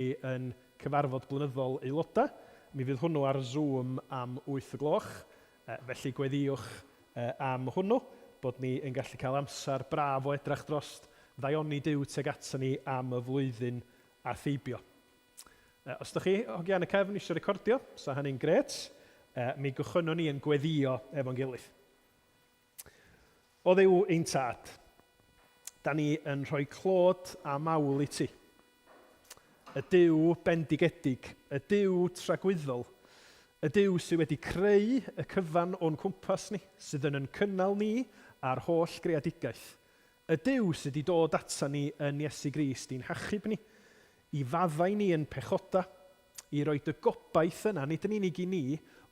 yn cyfarfod blynyddol aelodau. Mi fydd hwnnw ar Zoom am 8 y gloch, felly gweddïwch am hwnnw, bod ni yn gallu cael amser braf o edrach dros ddaioni Duw tuag ato ni am y flwyddyn a theibio. Os ydych chi, hogia yn y cefn, eisiau recordio, sa hynny'n grêt. Mi gychwynnwn ni yn gweddïo efo'n gilydd. O Dduw ein Tad, da ni yn rhoi clod a mawl i ti. Y Duw bendigedig, y Duw tragwyddol, y Duw sydd wedi creu y cyfan o'n cwmpas ni, sydd yn yn cynnal ni a'r holl greadigaeth. Y Duw sydd wedi dod ata ni yn Iesu Grist i'n hachub ni, i faddau ni yn pechoda, i roi dy gobaith yna, nid yn unig i ni,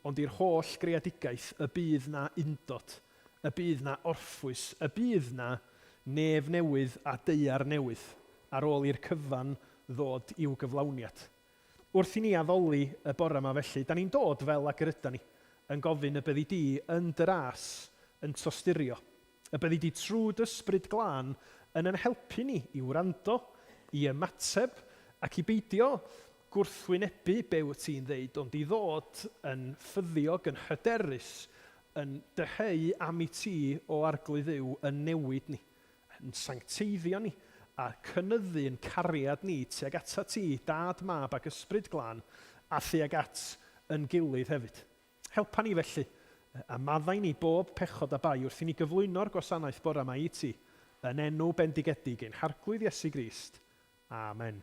ond i'r holl greadigaeth, y bydd 'na undod, y bydd 'na orffwys, y bydd 'na nef newydd a daear newydd, ar ôl i'r cyfan ddod i'w gyflawniad. Wrth i ni addoli y bore 'ma felly, 'da ni'n dod fel ag yr yda ni, yn gofyn y byddi di yn dy ras yn tosturio, y byddi di trwy dy Ysbryd Glân yn yn helpu ni i wrando, i ymateb, ac i beidio gwrthwynebu be wyt ti'n ddeud, ond i ddod yn ffyddiog, yn hyderus, yn dyheu am i ti, O Arglwydd Dduw, yn newid ni, yn sancteiddio ni, a cynyddu yn cariad ni tuag atat ti, Dad, Mab ac Ysbryd Glân, a thuag at yn gilydd hefyd. Helpa ni felly, a maddau ni bob pechod a bai wrth i ni gyflwyno'r gwasanaeth bore 'ma i ti, yn enw bendigedig ein Harglwydd Iesu Grist. Amen.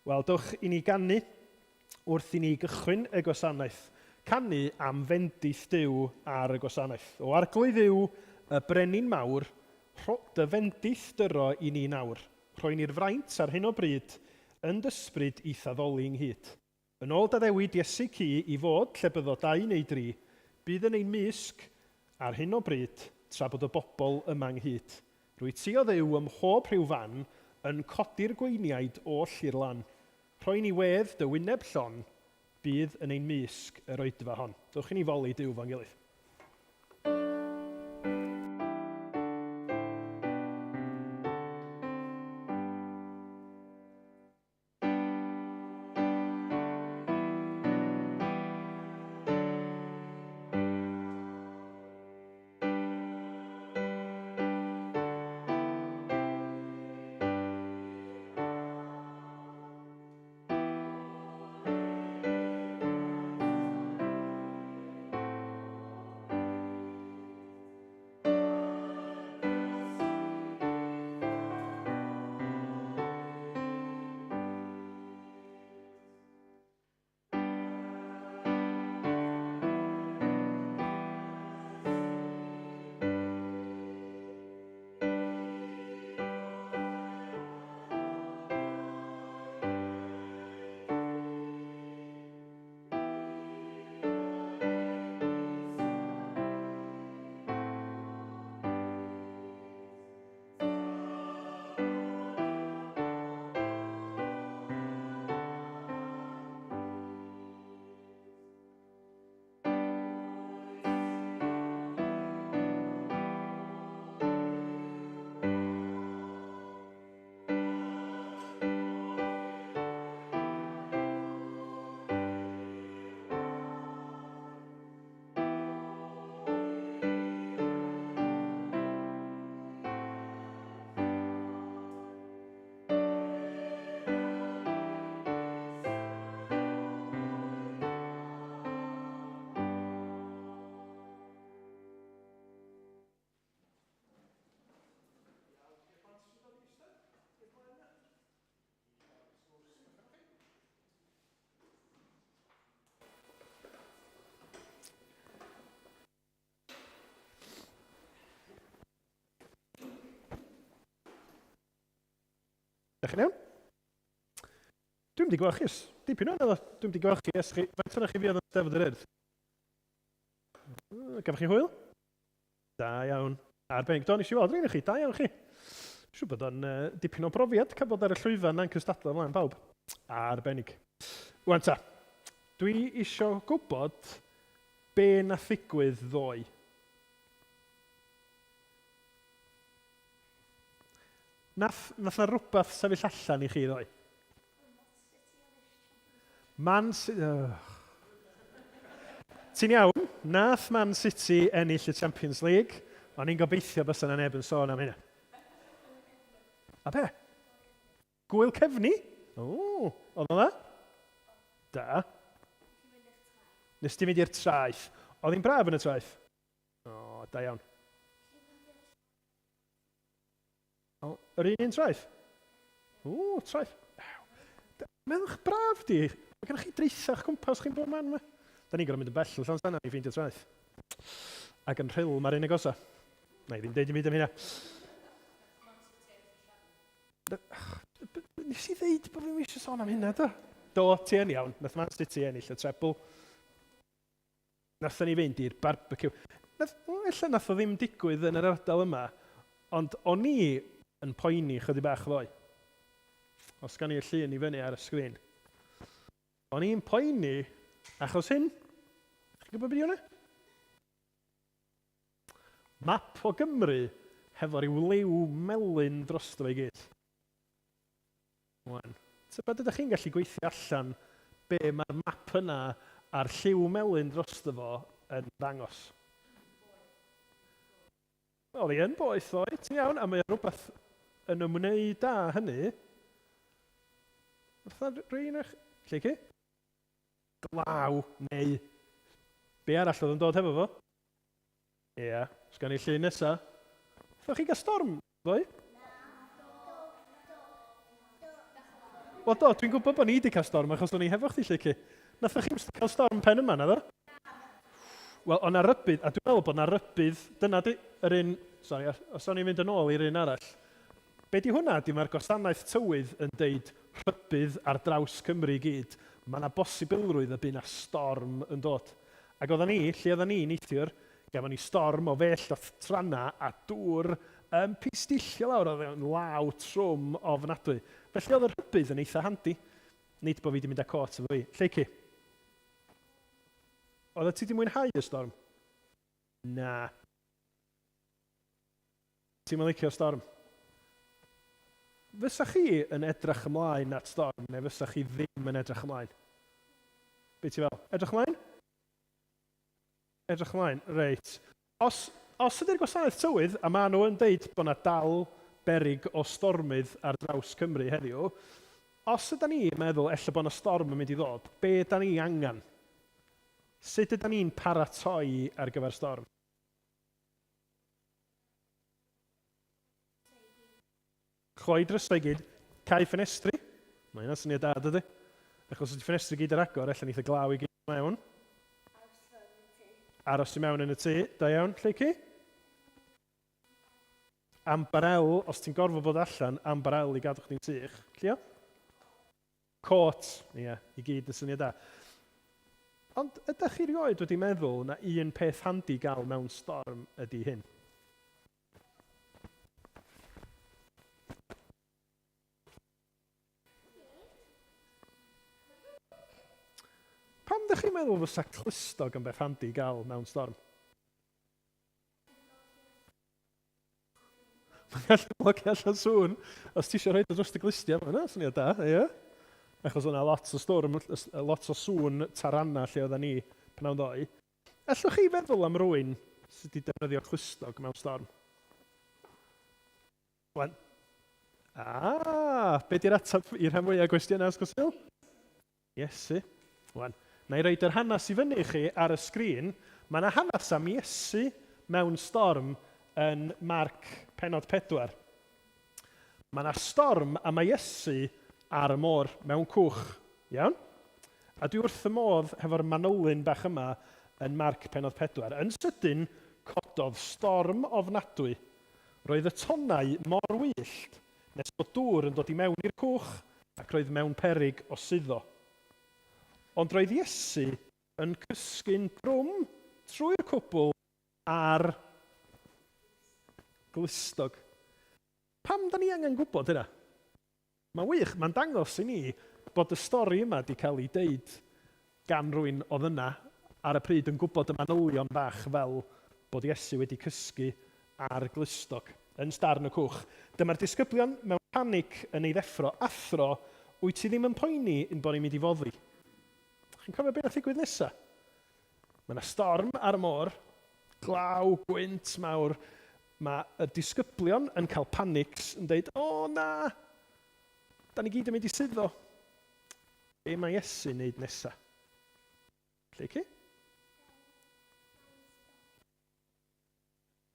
Wel, dewch i ni ganu wrth i ni gychwyn y gwasanaeth. Canu am fendith Duw ar y gwasanaeth. O Arglwydd Dduw, y Brenin mawr, rho dy fendith dyro i ni nawr. Rhoi ni'r fraint ar hyn o bryd yn d'ysbryd i'th addoli ynghyd. Yn ôl d'addewid Iesu cu i fod lle byddo dau neu dri, bydd yn ein mysg ar hyn o bryd tra bod y bobl yma ynghyd. Rwyt ti o Dduw ym mhob rhyw fan yn codi'r gweiniaid oll i'r lan. Rhoi ni wedd dy wyneb llon, bydd yn ein mysg yr oedfa hon. Dewch i ni foli Duw fo'n gilydd. Dach chi'n iawn? Dwi'm 'di gweld chi ers dipyn o'n Dwi'm 'di gweld chi ers chi... Faint ohonoch chi fuodd yn Steddfod yr Urdd? Gafoch chi hwyl? Da iawn. Arbennig. Do, nes i weld rhain o chi. Da iawn chi. Siŵr bod o'n uh, dipyn o brofiad cael bod ar y llwyfan na'n cystadlu ymlaen pawb. Arbennig. Wan ta, dwi isio gwybod be na ddigwydd ddoe. Nath, nath na rhywbeth sefyll allan i chi ddoe? Man City... Oh. Ti'n iawn, nath Man City ennill y Champions League, o'n i'n gobeithio bysa 'na neb yn sôn am hynna. A be? Gwyl Cefni? O, oedd o'n dda? Da. Nes ti fynd i'r traeth. Oedd hi'n braf yn y traeth? O, da iawn. O, yr un un traeth? O, traeth. Meddwch braf di. Mae gennych chi draethau o'ch cwmpas chi'n bob man yma. Da ni'n gorfod mynd yn bell o Llansannan i ffeindio traeth. Ac yn Rhyl mae'r un agosa. Na i ddim deud dim byd am hynna. Nes i ddeud bod fi'n eisiau sôn am hynna, do? Do, ti yn iawn. Nath Man City ennill y treble. Nathon ni fynd i'r barbeciw. Nath, o, ella nath o ddim digwydd yn yr ardal yma, ond o'n i yn poeni chydig bach ddoe. Os gawn ni'r llun i fyny ar y sgrin. O'n i'n poeni achos hyn. Chi'n gwybod beth yw hwnna? Map o Gymru hefo rhyw liw melyn drosto fe i gyd. Wan, tybed ydych chi'n gallu gweithio allan be mae'r map yna a'r lliw melyn drosto fo yn ddangos? Oedd hi yn boeth ddoe, ti'n iawn, a mae o rhywbeth yn ymwneud â hynny. Fatha rhywun o'ch... Lle ci? Glaw, neu... Be arall oedd yn dod hefo fo? Ia, os gawn ni llun nesa. Wnaethoch chi gael storm ddoe? Wel do, dwi'n gwybod bod ni wedi cael storm achos o'n i hefo chdi Lleucu. Nathoch chi'm cael storm pen yma, naddo? Wel, o'na rybudd, a dwi'n meddwl bod 'na rybudd, dyna di yr un, sori, os o'n i'n mynd yn ôl i'r un arall. Be di hwnna? Di mae'r gwasanaeth tywydd yn deud rhybudd ar draws Cymru i gyd, mae 'na bosibilrwydd y bydd 'na storm yn dod. Ac oeddan ni, lle oeddan ni neithiwr, gafon ni storm o fellt a thranna a dŵr yn pistillio lawr, oedd o'n law trwm ofnadwy. Felly oedd y rhybudd yn eitha handi. Nid bod fi 'di mynd â cot efo fi. Lleucu? Oeddet ti 'di mwynhau y storm? Na. Ti'm yn licio storm? Fysa chi yn edrach ymlaen at storm neu fysa chi ddim yn edrych ymlaen? Be ti fel? Edrych ymlaen? Edrych ymlaen, reit. Os, os ydy'r gwasanaeth tywydd, a maen nhw yn deud bod yna dal berig o stormydd ar draws Cymru heddiw, os yda ni yn meddwl ella bod yna storm yn mynd i ddod, be da ni angen? Sut yda ni'n paratoi ar gyfer storm? Cloi drysau i gyd, cau ffenestri. Mae hynna'n syniad da, dydy? Achos os ydy ffenestri gyd ar agor, ella neith y glaw i gyd mewn. Aros i mewn yn y tŷ. Da iawn, Lleucu? Ambarel, os ti'n gorfod bod allan, ambarel i gadw chdi'n sych. Llio? Cot, ie, i gyd yn syniad da. Ond ydych chi rioed wedi meddwl na un peth handi gael mewn storm ydy hyn? Pam ydych chi'n meddwl fysa clustog yn beth handi gael mewn storm? Mae'n gallu blocio allan sŵn. Os ti eisiau rhoi o dros dy glustiau, mae hwnna'n syniad da, ie. Achos o'na lot o storm, lot o sŵn taranau lle oedden ni pnawn ddoe. Allwch chi feddwl am rywun sydd wedi defnyddio clustog mewn storm? Wan. Ah, be di'r ateb i'r rhan fwyaf o gwestiynau, Ysgol Sul? Iesu. Wan, na i roid yr hanes i fyny i chi ar y sgrin. Mae yna hanes am Iesu mewn storm yn Marc pennod 4. Mae yna storm a mae Iesu ar y môr mewn cwch. Iawn? A dwi wrth y modd hefo'r manylyn bach yma yn Marc pennod 4. Yn sydyn, cododd storm ofnadwy. Roedd y tonnau mor wyllt nes bod dŵr yn dod i mewn i'r cwch ac roedd mewn peryg o suddo. Ond roedd Iesu yn cysgu'n drwm trwy'r cwbl ar glustog. Pam da ni angen gwybod hynna? Mae'n wych, mae'n dangos i ni bod y stori yma wedi cael ei deud gan rywun oedd yna ar y pryd yn gwybod y manylion bach fel bod Iesu wedi cysgu ar glustog yn starn y cwch. Dyma'r disgyblion mewn panic yn ei ddeffro, Athro, wyt ti ddim yn poeni ein bod ni'n mynd i foddi? Chi'n cofio beth nath ddigwydd nesa? Mae yna storm ar y môr, glaw, gwynt mawr. Mae y disgyblion yn cael panics yn deud, o na, da ni gyd yn mynd i suddo. Be mae Iesu'n neud nesa? Lle ci?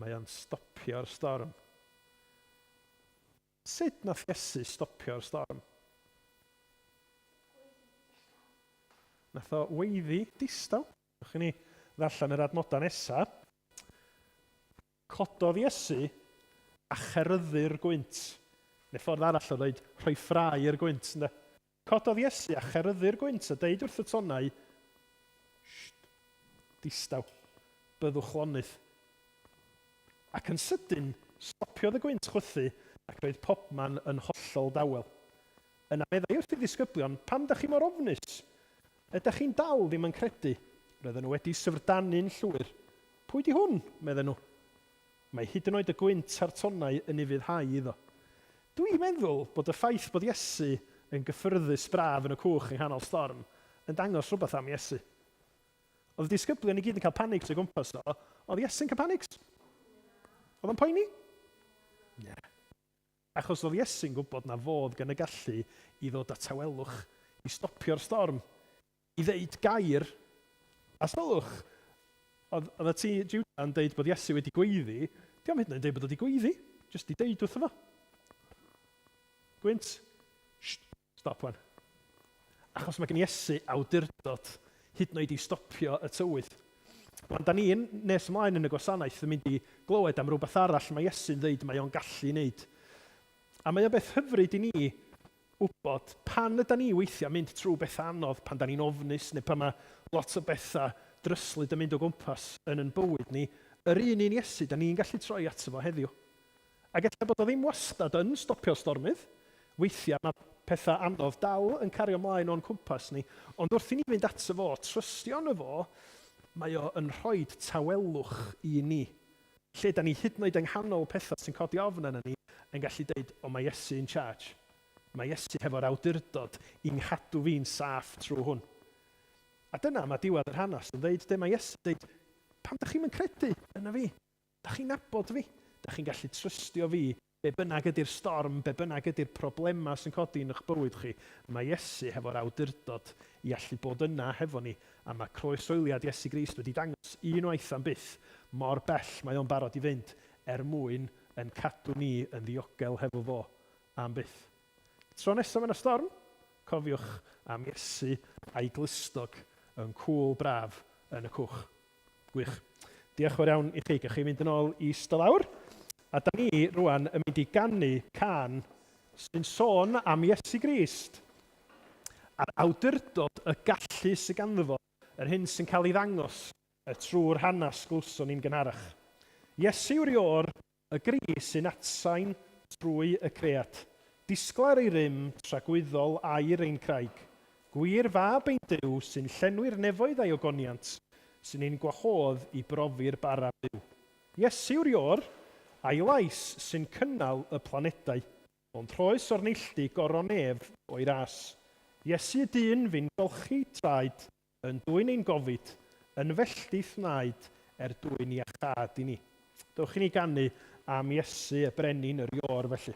Mae o'n stopio'r storm. Sut nath Iesu stopio'r storm? Nath o weiddi distaw. Ewch i ni ddarllen yr adnodau nesa. Cododd Iesu a cheryddu'r gwynt. Neu ffordd arall o ddeud, rhoi ffrae i'r gwynt, ynde? Cododd Iesu a cheryddu'r gwynt a deud wrth y tonnau, Sht! Distaw. Byddwch lonydd. Ac yn sydyn, stopiodd y gwynt chwythu ac roedd pobman yn hollol dawel. Yna meddai wrth ei ddisgyblion, Pam dach chi mor ofnus? Ydach chi'n dal ddim yn credu? Roedden nhw wedi syfrdanu'n llwyr. Pwy 'di hwn? medden nhw. Mae hyd yn oed y gwynt a'r tonnau yn ufuddhau iddo. Dw i'n meddwl bod y ffaith bod Iesu yn gyffyrddus braf yn y cwch yng nghanol storm yn dangos rhywbeth am Iesu. Oedd y disgyblion i gyd yn cael panics o'i gwmpas o, oedd Iesu'n cael panics? Oedd o'n poeni? Na. Achos oedd Iesu'n gwybod na fodd gan y gallu i ddod â tawelwch, i stopio'r storm, i ddeud gair. A sylwch, oedd, oedd ti, Judah, yn deud bod Iesu wedi gweiddi, diolch hyd yn oed yn deud bod o wedi gweiddi, jyst i deud wrtho fo. Gwynt, sht, stop wan. Achos mae gen Iesu awdurdod hyd yn oed i stopio y tywydd. Wan, da ni'n nes ymlaen yn y gwasanaeth yn mynd i glywed am rhywbeth arall mae Iesu'n ddeud mae o'n gallu wneud. A mae o'n beth hyfryd i ni wybod pan ydan ni weithiau mynd trwy bethau anodd, pan da ni'n ofnus neu pan mae lot o bethau dryslyd yn mynd o gwmpas yn yn bywyd ni, yr un un Iesu da ni'n gallu troi ato fo heddiw. Ac ella bod o ddim wastad yn stopio stormydd, weithiau mae pethau anodd dal yn cario mlaen o'n cwmpas ni, ond wrth i ni fynd ato fo, trystio yno fo, mae o yn rhoi tawelwch i ni. Lle da ni hyd yn oed yng nghanol pethau sy'n codi ofn arna ni yn gallu deud, o mae Iesu in charge. Mae Iesu hefo'r awdurdod i nghadw fi'n saff trwy hwn. A dyna mae diwedd yr hanes yn ddeud, de, mae Iesu'n deud, pam da chi'm yn credu yna fi? Da chi'n nabod fi? Da chi'n gallu trystio fi Be bynnag ydy'r storm, be bynnag ydy'r problemau sy'n codi yn eich bywyd chi, mae Iesu hefo'r awdurdod i allu bod yna hefo ni, a mae croeshoeliad Iesu Grist wedi dangos unwaith am byth mor bell mae o'n barod i fynd er mwyn yn cadw ni yn ddiogel hefo fo am byth. Tro nesaf mae 'na storm, cofiwch am Iesu a'i glustog yn cŵl braf yn y cwch. Gwych. Diolch fawr iawn i chi. Gewch chi fynd yn ôl i ista lawr. A da ni rwan yn mynd i ganu cân sy'n sôn am Iesu Grist a'r awdurdod, y gallu sydd ganddo fo, yr hyn sy'n cael ei ddangos y trwy'r hanes glywson ni'n gynharach. Iesu yw'r Iôr, Y gri sy'n atsain trwy y cread. Disglair ei rym, tragwyddol aur ein craig. Gwir fab ein Duw sy'n llenwi'r nefoedd a'i ogoniant, sy'n ein gwahodd i brofi'r bara byw. Iesu yw'r Iôr, a'i lais sy'n cynnal y planedau. Ond rhoes o'r neilltu goron nef o'i ras. Iesu y dyn fu'n golchi traed Yn dwyn ein gofid, yn felldith wnaed er dwyn iachâd i ni. Dewch i ni ganu am Iesu y Brenin yr Iôr felly.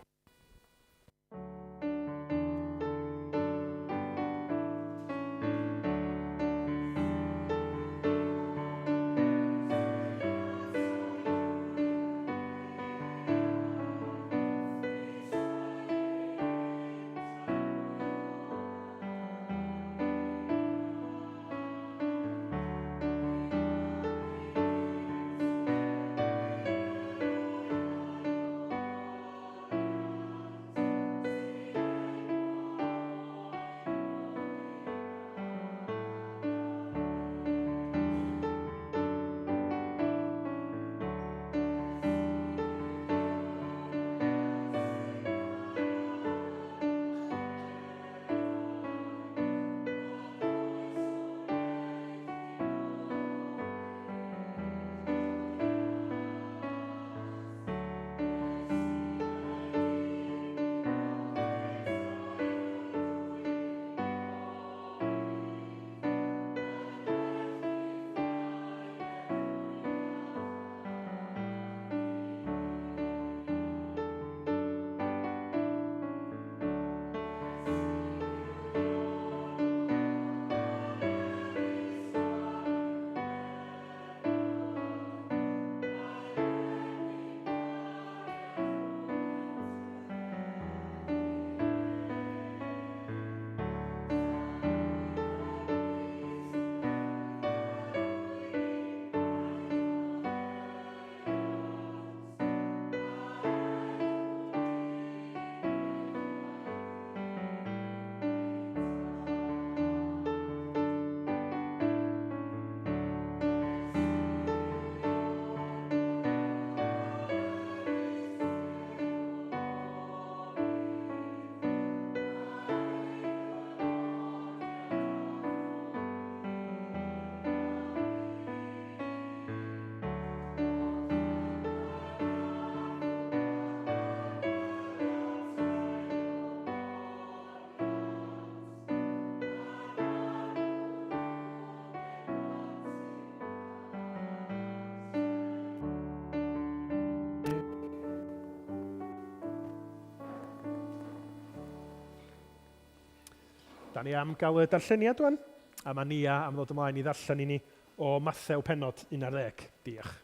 Da ni am gael y darlleniad wan, a mae Nia am ddod ymlaen i ddarllen i ni o Mathew pennod 11. Diolch.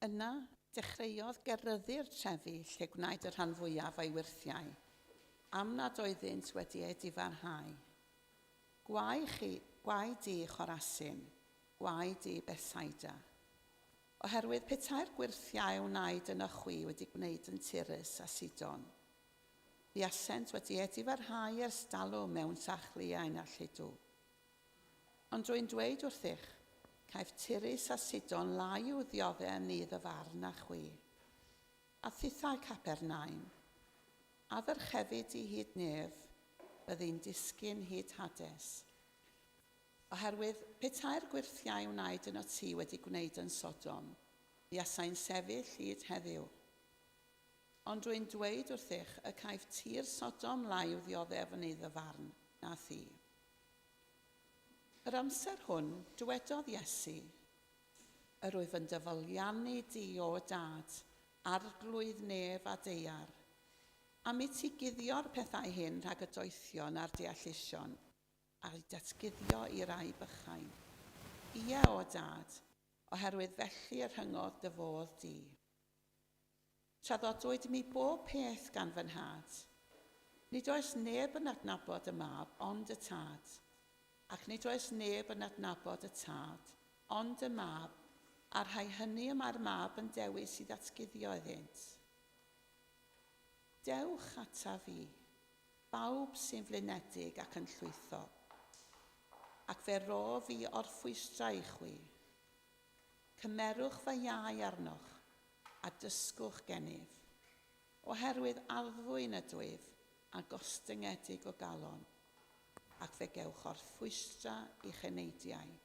Yna, dechreuodd geryddu'r trefi lle gwnaed y rhan fwyaf o'i wyrthiau, am nad oeddynt wedi eu difarhau. Gwae chi, gwae di, Chorasin, gwae di, Bethsaida! Oherwydd petai'r gwyrthiau a wnaed yno chwi wedi gwneud yn Tyrus a Sidon, buasent wedi edifarhau ers dalwm mewn sach liain a lludw. Ond rwy'n dweud wrthych, caiff Tyrus a Sidon lai i'w ddiodde yn nydd y farn na chwi. A thithau, Capernaum, a ddyrchefu di hyd nef, byddi'n disgyn hyd Hades. Oherwydd petai'r gwyrthiau wnaed yno ti wedi gwneud yn Sodom, buasai'n sefyll hyd heddiw. Ond rwy'n dweud wrthych y caiff tir Sodom lai i'w ddioddef yn nydd y farn na thi. Yr amser hwn, dywedodd Iesu, Yr wyf yn dy foliannu di, O Dad, Arglwydd nef a daear, am i ti guddio'r pethau hyn rhag y doethion a'r deallusion, a'u datguddio i rai bychain. Ie, O Dad, oherwydd felly y rhyngodd dy fodd di. Traddodwyd mi bob peth gan fy nhad. Nid oes neb yn adnabod y Mab ond y Tad, ac nid oes neb yn adnabod y Tad ond y Mab, a'r rhai hynny y mae'r Mab yn dewis i ddatguddio iddynt. Dewch ataf fi, bawb sy'n flinedig ac yn llwytho, ac fe rof fi orffwystra i chwi. Cymerwch fy iau arnoch, a dysgwch gennyf, oherwydd addfwyn ydwyf a gostyngedig o galon, ac fe gewch orffwystra i'ch eneidiau.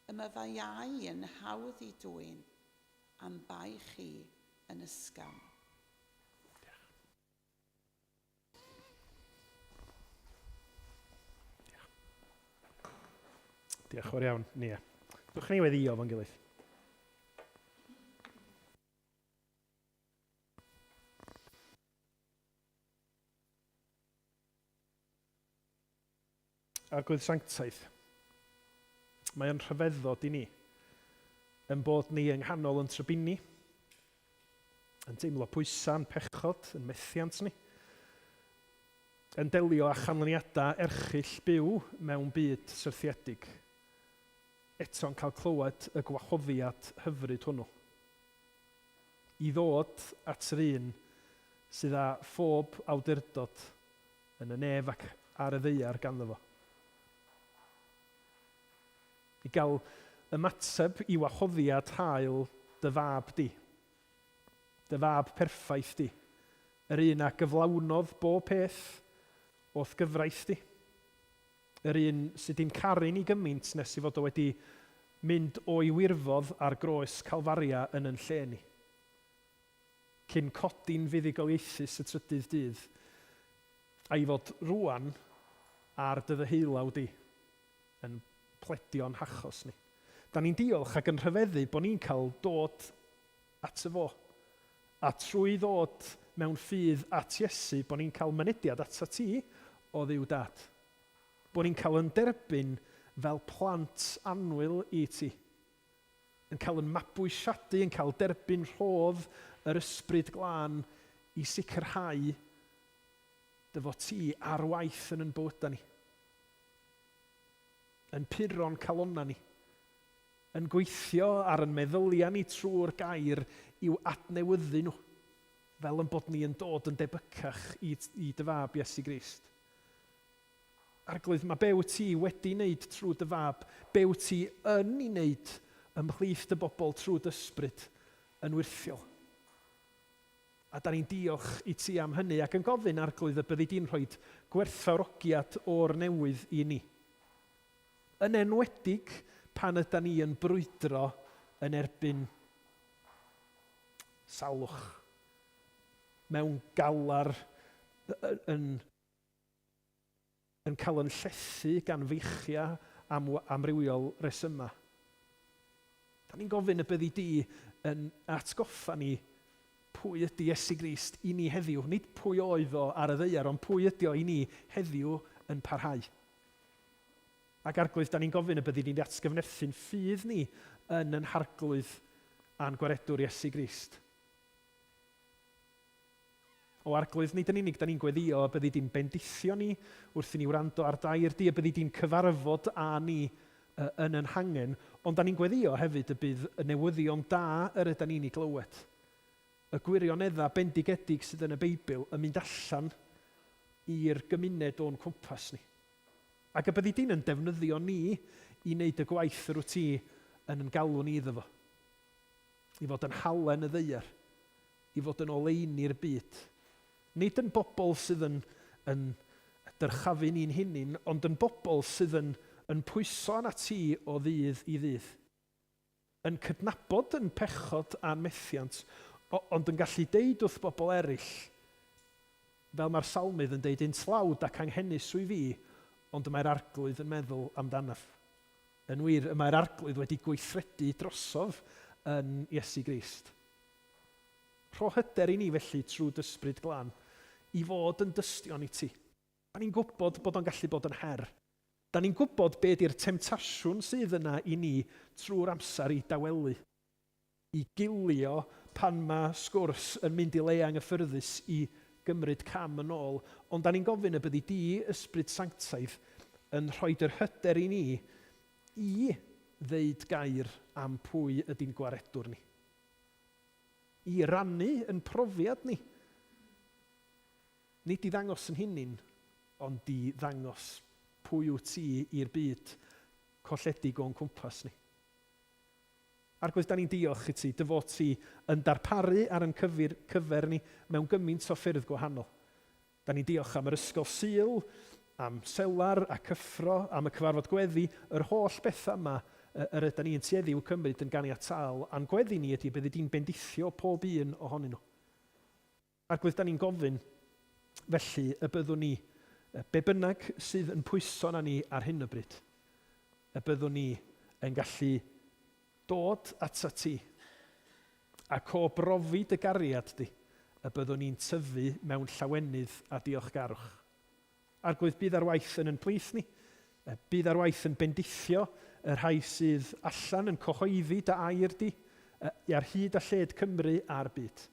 Y mae fy iau yn hawdd i dwyn, a'm bai chi yn ysgafn. Diolch fawr iawn, Nia. Dwch ni weddio fo'n gilydd. Arglwydd Sanctaidd, mae o'n rhyfeddod i ni yn bod ni yng nghanol yn trybini, yn teimlo pwysau, yn pechod, yn methiant ni, yn delio â chanlyniadau erchyll byw mewn byd syrthiedig, eto'n cael clywed y gwahoddiad hyfryd hwnnw i ddod at yr un sydd â phob awdurdod yn y nef ac ar y ddaear ganddo fo. I gael ymateb i wahoddiad hael dy fab di, dy fab perffaith di, yr un a gyflawnodd bob peth o'th gyfraith di, yr un sydd di'n caru ni gymaint nes i fod o wedi mynd o'i wirfodd ar groes Calfaria yn yn lle ni. Cyn codi'n fuddugoliaethus y trydydd dydd, a'i fod rŵan ar dy ddeheulaw di, yn pledio'n hachos ni. Da ni'n diolch ac yn rhyfeddu bod ni'n cael dod ato fo, a trwy ddod mewn ffydd at Iesu, bod ni'n cael mynediad atat ti, o Dduw Dad. Bod ni'n cael yn derbyn fel plant annwyl i ti. yn cael yn mabwysiadu, yn cael derbyn rhodd yr Ysbryd Glân i sicrhau dy fod ti ar waith yn yn bywydau ni, yn puro'n calonnau ni, yn gweithio ar yn meddyliau ni trwy'r gair i'w adnewyddu nhw, fel yn bod ni yn dod yn debycach i, i dy fab Iesu Grist. Arglwydd, mae be wyt ti wedi wneud trwy dy fab, be wyt ti yn ei wneud ymhlith dy bobl trwy dy ysbryd, yn wyrthiol. A da ni'n diolch i ti am hynny ac yn gofyn, Arglwydd, y byddi di'n rhoi gwerthfawrogiad o'r newydd i ni. Yn enwedig pan yda ni yn brwydro yn erbyn salwch, mewn galar. yn, yn cael yn llethu gan feichiau am amrywiol resymau. Da ni'n gofyn y byddi di yn atgoffa ni pwy ydy Iesu Grist i ni heddiw. Nid pwy oedd o ar y ddaear, ond pwy ydy o i ni heddiw yn parhau. Ac Arglwydd, da ni'n gofyn y byddi di'n atgyfnerthu'n ffydd ni yn yn Harglwydd a'n Gwaredwr Iesu Grist. O Arglwydd, nid yn unig da ni'n gweddio y byddi di'n bendithio ni wrth i ni wrando ar dair di, y byddi di'n cyfarfod â ni yn yn hangen, ond da ni'n gweddio hefyd y bydd y newyddion da yr yda ni'n ei glywed, y gwirioneddau bendigedig sydd yn y Beibl yn mynd allan i'r gymuned o'n cwmpas ni. Ac y byddi di'n yn defnyddio ni i wneud y gwaith yr wyt ti yn yn galw ni iddo fo. I fod yn halen y ddaear. I fod yn oleuni'r byd. Nid yn bobl sydd yn, yn dyrchafu ni'n hunin, ond yn bobl sydd yn, yn pwyso arnat ti o ddydd i ddydd. Yn cydnabod yn pechod a'n methiant, ond yn gallu deud wrth bobl eraill, fel mae'r Salmydd yn deud, Un tlawd ac anghenus wyf fi, ond y mae'r Arglwydd yn meddwl amdanaf. Yn wir, y mae'r Arglwydd wedi gweithredu drosof yn Iesu Grist. Rho hyder i ni felly trwy d'Ysbryd Glân i fod yn dystion i ti. Da ni'n gwybod bod o'n gallu bod yn her. Da ni'n gwybod be di'r temtasiwn sydd yna i ni trwy'r amser i dawelu, i gilio pan mae sgwrs yn mynd i le anghyffyrddus i gymryd cam yn ôl, ond da ni'n gofyn y byddi di, Ysbryd Sanctaidd, yn rhoid yr hyder i ni i ddeud gair am pwy ydi'n gwaredwr ni. I rannu yn profiad ni. Nid i ddangos yn hunin, ond i ddangos pwy wyt ti i'r byd colledig o'n cwmpas ni. Arglwydd, da ni'n diolch i ti, dy fod ti yn darparu ar yn cyfir, cyfer ni mewn gymaint o ffyrdd gwahanol. Da ni'n diolch am yr ysgol Sul, am selar a cyffro, am y cyfarfod gweddi, yr holl bethau yma yr yda ni yn tueddu i'w cymryd yn ganiataol, a'n gweddi ni ydy byddi di'n bendithio pob un ohonyn nhw. Arglwydd, da ni'n gofyn, felly, y byddwn ni, be bynnag sydd yn pwyso arna ni ar hyn o bryd, y byddwn ni yn gallu dod atat ti, ac o brofi dy gariad di, y byddwn ni'n tyfu mewn llawenydd a diolchgarwch. Arglwydd, bydd ar waith yn yn plith ni, bydd ar waith yn bendithio y rhai sydd allan yn cyhoeddi dy air di, ar hyd a lled Cymru a'r byd.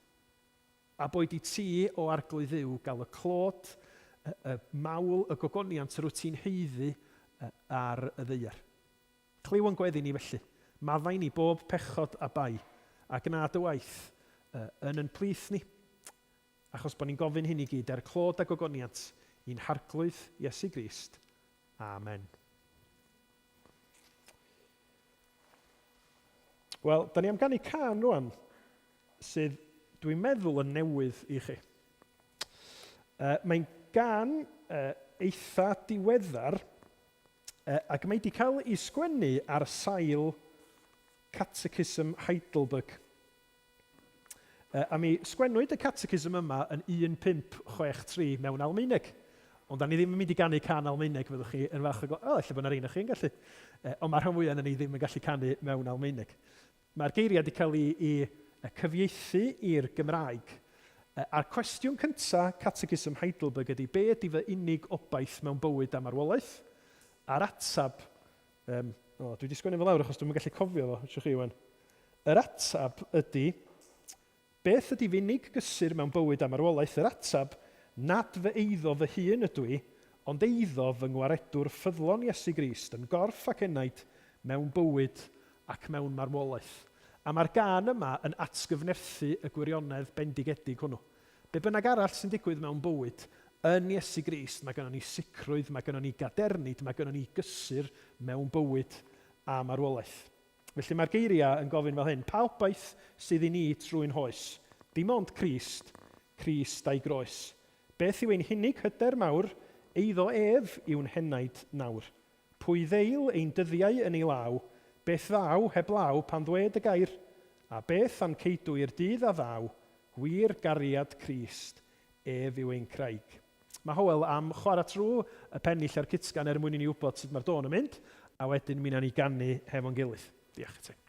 A boed i ti, O Arglwydd Dduw, gael y clod, y, y mawl, y gogoniant yr wyt ti'n haeddu ar y ddaear. Clyw yn gweddi ni felly. Maddau ni bob pechod a bai, a gwna dy waith yn yn plith ni, achos bod ni'n gofyn hyn i gyd er clod a gogoniant i'n Harglwydd Iesu Grist. Amen. Wel, da ni am ganu cân rwan sydd, dwi'n meddwl, yn newydd i chi. Mae'n gân eitha diweddar ac mae wedi cael ei sgwennu ar sail Catechism Heidelberg. A mi sgwennwyd y catechism yma yn 1563 mewn Almaeneg. Ond da ni ddim yn mynd i ganu cân Almaeneg, fyddwch chi yn falch o glywed. O, ella bod yna rhein o chi yn gallu. Ond mae'r rhan fwyaf yn ni ddim yn gallu canu mewn Almaeneg. Mae'r geiriau wedi cael ei, ei cyfieithu i'r Gymraeg. A'r cwestiwn cyntaf Catechism Heidelberg ydy, be ydy fy unig obaith mewn bywyd a marwolaeth? A'r ateb Um, o, dwi wedi sgwennu fo lawr achos dwi'm yn gallu cofio fo, ydych chi, Iwan. Yr ateb ydy, beth ydy fy unig gysur mewn bywyd a marwolaeth? Yr ateb, nad fy eiddo fy hun ydw i, ond eiddo fy ngwaredwr ffyddlon Iesu Grist, yn gorff ac enaid, mewn bywyd ac mewn marwolaeth. A mae'r gân yma yn atgyfnerthu y gwirionedd bendigedig hwnnw. Be bynnag arall sy'n digwydd mewn bywyd, yn Iesu Grist mae gynnon ni sicrwydd, mae gynnon ni gadernid, mae gynnon ni gysur mewn bywyd a marwolaeth. Felly mae'r geiriau yn gofyn fel hyn, pa obaith sydd i ni trwy'n hoes? Dim ond Crist, Crist a'i groes. Beth yw ein hunig hyder mawr? Eiddo ef yw'n henaid nawr. Pwy ddeil ein dyddiau yn ei law? Beth ddaw heb law pan ddwed y gair? A beth a'n ceidw i'r dydd a ddaw? Gwir gariad Crist, ef yw ein craig. Mae Howell am chwarae trwy y pennill a'r cytgan er mwyn i ni wybod sut mae'r dôn yn mynd, a wedyn mi wnawn ni ganu hefo'n gilydd. Diolch i ti.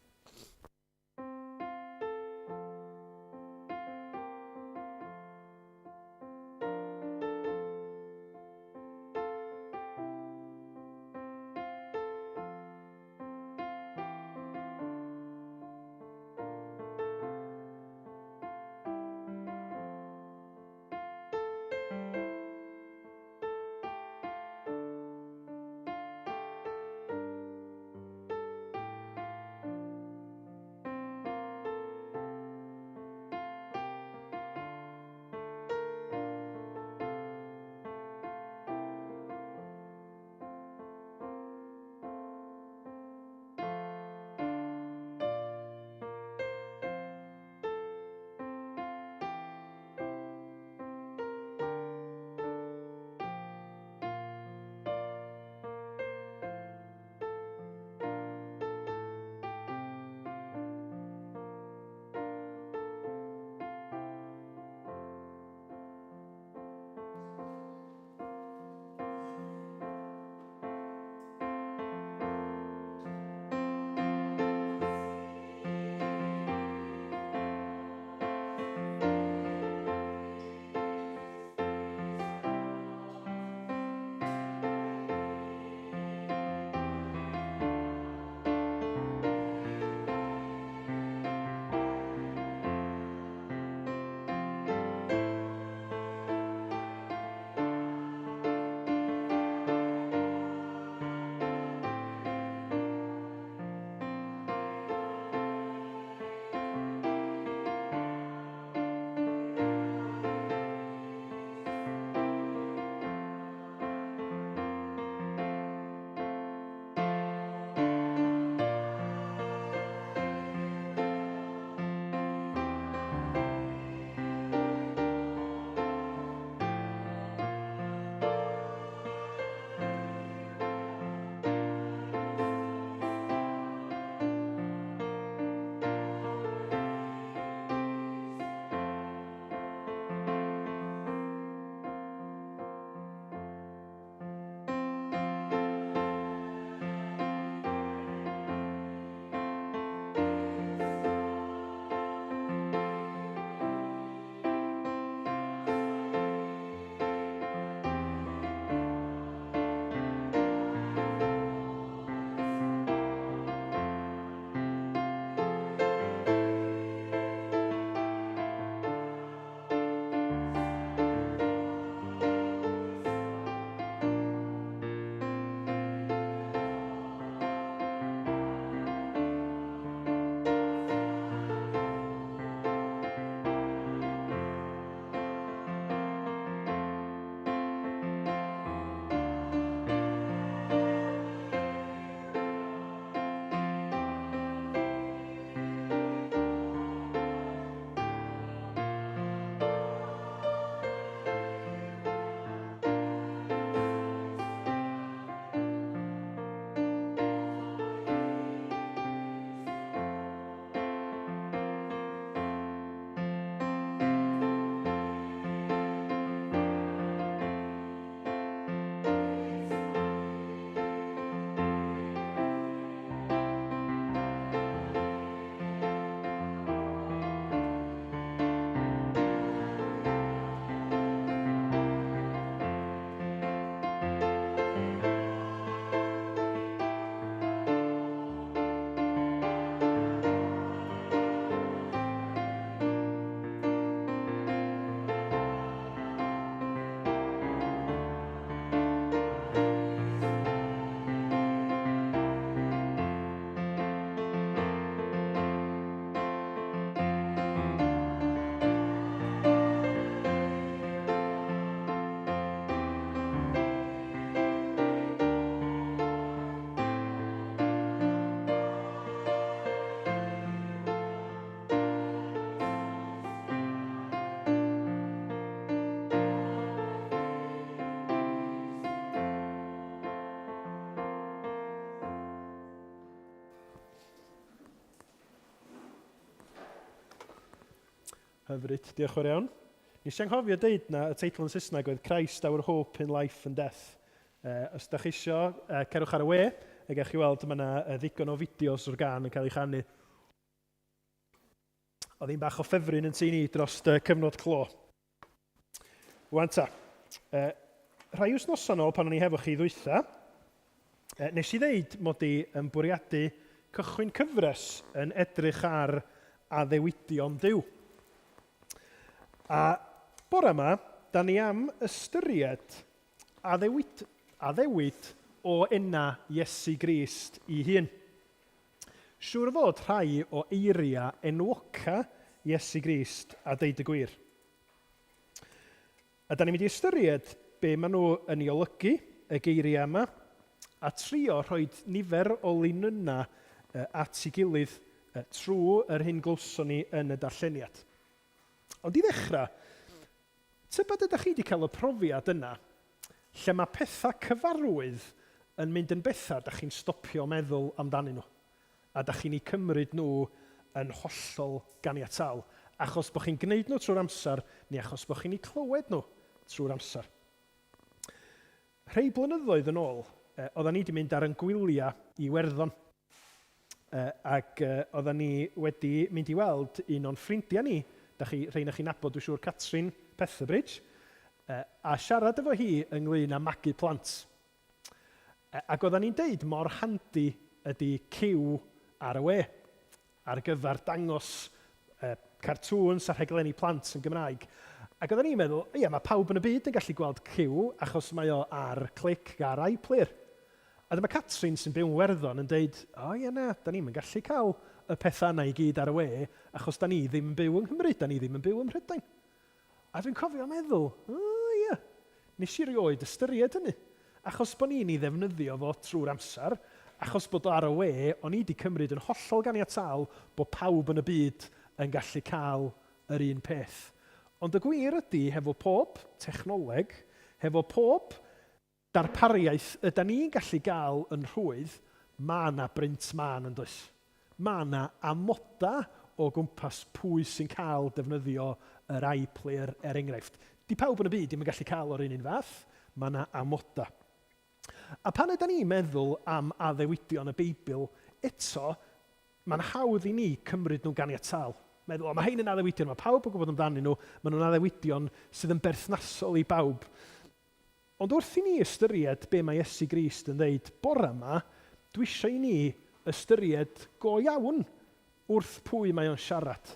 Hyfryd, diolch fawr iawn. Nes i anghofio deud na y teitl yn Saesneg oedd Christ Our Hope in Life and Death. Os da chi isio, cerwch ar y we, a gewch chi weld mae yna ddigon o fideos o'r gân yn cael ei chanu. Oedd hi'n bach o ffefryn yn tŷ ni dros y cyfnod clo. Wan ta, rhai wythnosau nôl pan o'n i hefo chi ddwytha, nes i ddeud mod i yn bwriadu cychwyn cyfres yn edrych ar addewidion Duw. A bore yma, da ni am ystyried addewid, addewid o enna Iesu Grist i hun. Siŵr o fod rhai o eiriau enwoca Iesu Grist a deud y gwir. A da ni'n mynd i ystyried be maen nhw yn ei olygu, y geiriau yma, a trio rhoi nifer o linynnau at ei gilydd trwy yr hyn glywson ni yn y darlleniad. Ond i ddechrau, tybed ydych chi wedi cael y profiad yna lle mae pethau cyfarwydd yn mynd yn bethau da chi'n stopio meddwl amdanyn nhw, a da chi'n eu cymryd nhw yn hollol ganiataol, achos bod chi'n gwneud nhw trwy'r amser, neu achos bod chi'n eu clywed nhw trwy'r amser. Rhei blynyddoedd yn ôl, oeddan ni wedi mynd ar yn gwyliau i Iwerddon, ac oeddan ni wedi mynd i weld un o'n ffrindiau ni, da chi, rhei na chi'n nabod dwi'n siŵr, Catrin Petherbridge, a siarad efo hi ynglyn â magu plant. Ac oeddan ni'n deud mor handi ydy Cyw ar y we ar gyfer dangos cartŵns a rhaglenni plant yn Gymraeg. Ac oeddan ni'n meddwl, ia, mae pawb yn y byd yn gallu gweld Cyw achos mae o ar Clic ar iPlayer. A dyma Catrin sy'n byw yn Werddon yn deud, o ia na, da ni'm yn gallu cael y pethau yna i gyd ar y we achos da ni ddim yn byw yng Nghymru, da ni ddim yn byw ym Mhrydain. A dwi'n cofio meddwl, o ia, nes i rioed ystyried hynny. Achos bod ni'n ei ddefnyddio fo trwy'r amser, achos bod o ar y we, o'n i 'di cymryd yn hollol ganiataol bod pawb yn y byd yn gallu cael yr un peth. Ond y gwir ydy, hefo pob technoleg, hefo pob Darpariaeth ydan ni'n gallu gael yn rhwydd, ma' 'na brint mân yn does? Ma' 'na amoda o gwmpas pwy sy'n cael defnyddio yr iPlayer er enghraifft. 'Di pawb yn y byd ddim yn gallu cael o'r un un fath, ma' 'na amoda. A pan ydan ni'n meddwl am addewidion y Beibl, eto, mae'n hawdd i ni cymryd nhw'n ganiataol. Meddwl, o, mae hein yn addewidion, mae pawb yn gwybod amdanyn nhw, maen nhw'n addewidion sydd yn berthnasol i bawb. Ond wrth i ni ystyried be mae Iesu Grist yn ddeud bore 'ma, dwi eisiau i ni ystyried go iawn wrth pwy mae o'n siarad.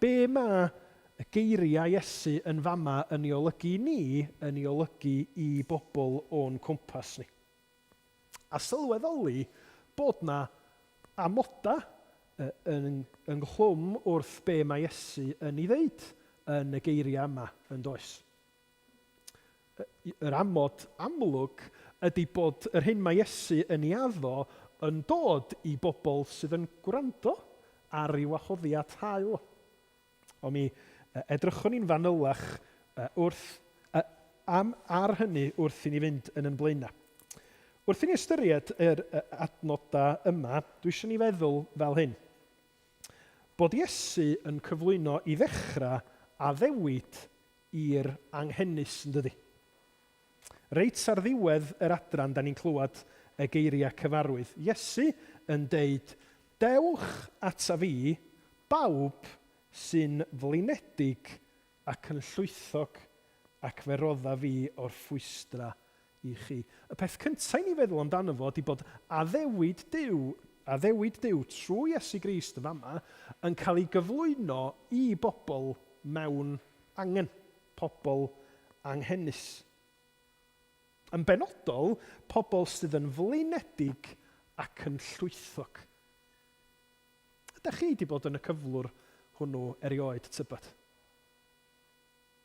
Be mae y geiriau Iesu yn fama yn ei olygu i ni, yn ei olygu i bobl o'n cwmpas ni. A sylweddoli bod 'na amodau yn ynghlwm wrth be mae Iesu yn ei ddeud yn y geiriau yma, yn does? Yr amod amlwg ydy bod yr hyn mae Iesu yn ei addo yn dod i bobl sydd yn gwrando ar ei wahoddiad hael. Ond mi edrychwn ni'n fanylach wrth, am, ar hynny wrth i ni fynd yn yn blaenau. Wrth i ni ystyried yr adnodau yma, dwi eisiau ni feddwl fel hyn. Bod Iesu yn cyflwyno i ddechrau addewid i'r anghenus, yn dydi? Reit ar ddiwedd yr adran da ni'n clywed y geiriau cyfarwydd. Iesu yn deud, Dewch ata fi, bawb sy'n flinedig ac yn llwythog, ac fe rodda fi orffwystra i chi. Y peth cyntaf i ni feddwl amdano fo ydy bod addewid Duw, addewid Duw trwy Iesu Grist yn fama, yn cael ei gyflwyno i bobl mewn angen, pobl anghenus. Yn benodol, pobl sydd yn flinedig ac yn llwythog. Ydych chi wedi bod yn y cyflwr hwnnw erioed, tybed?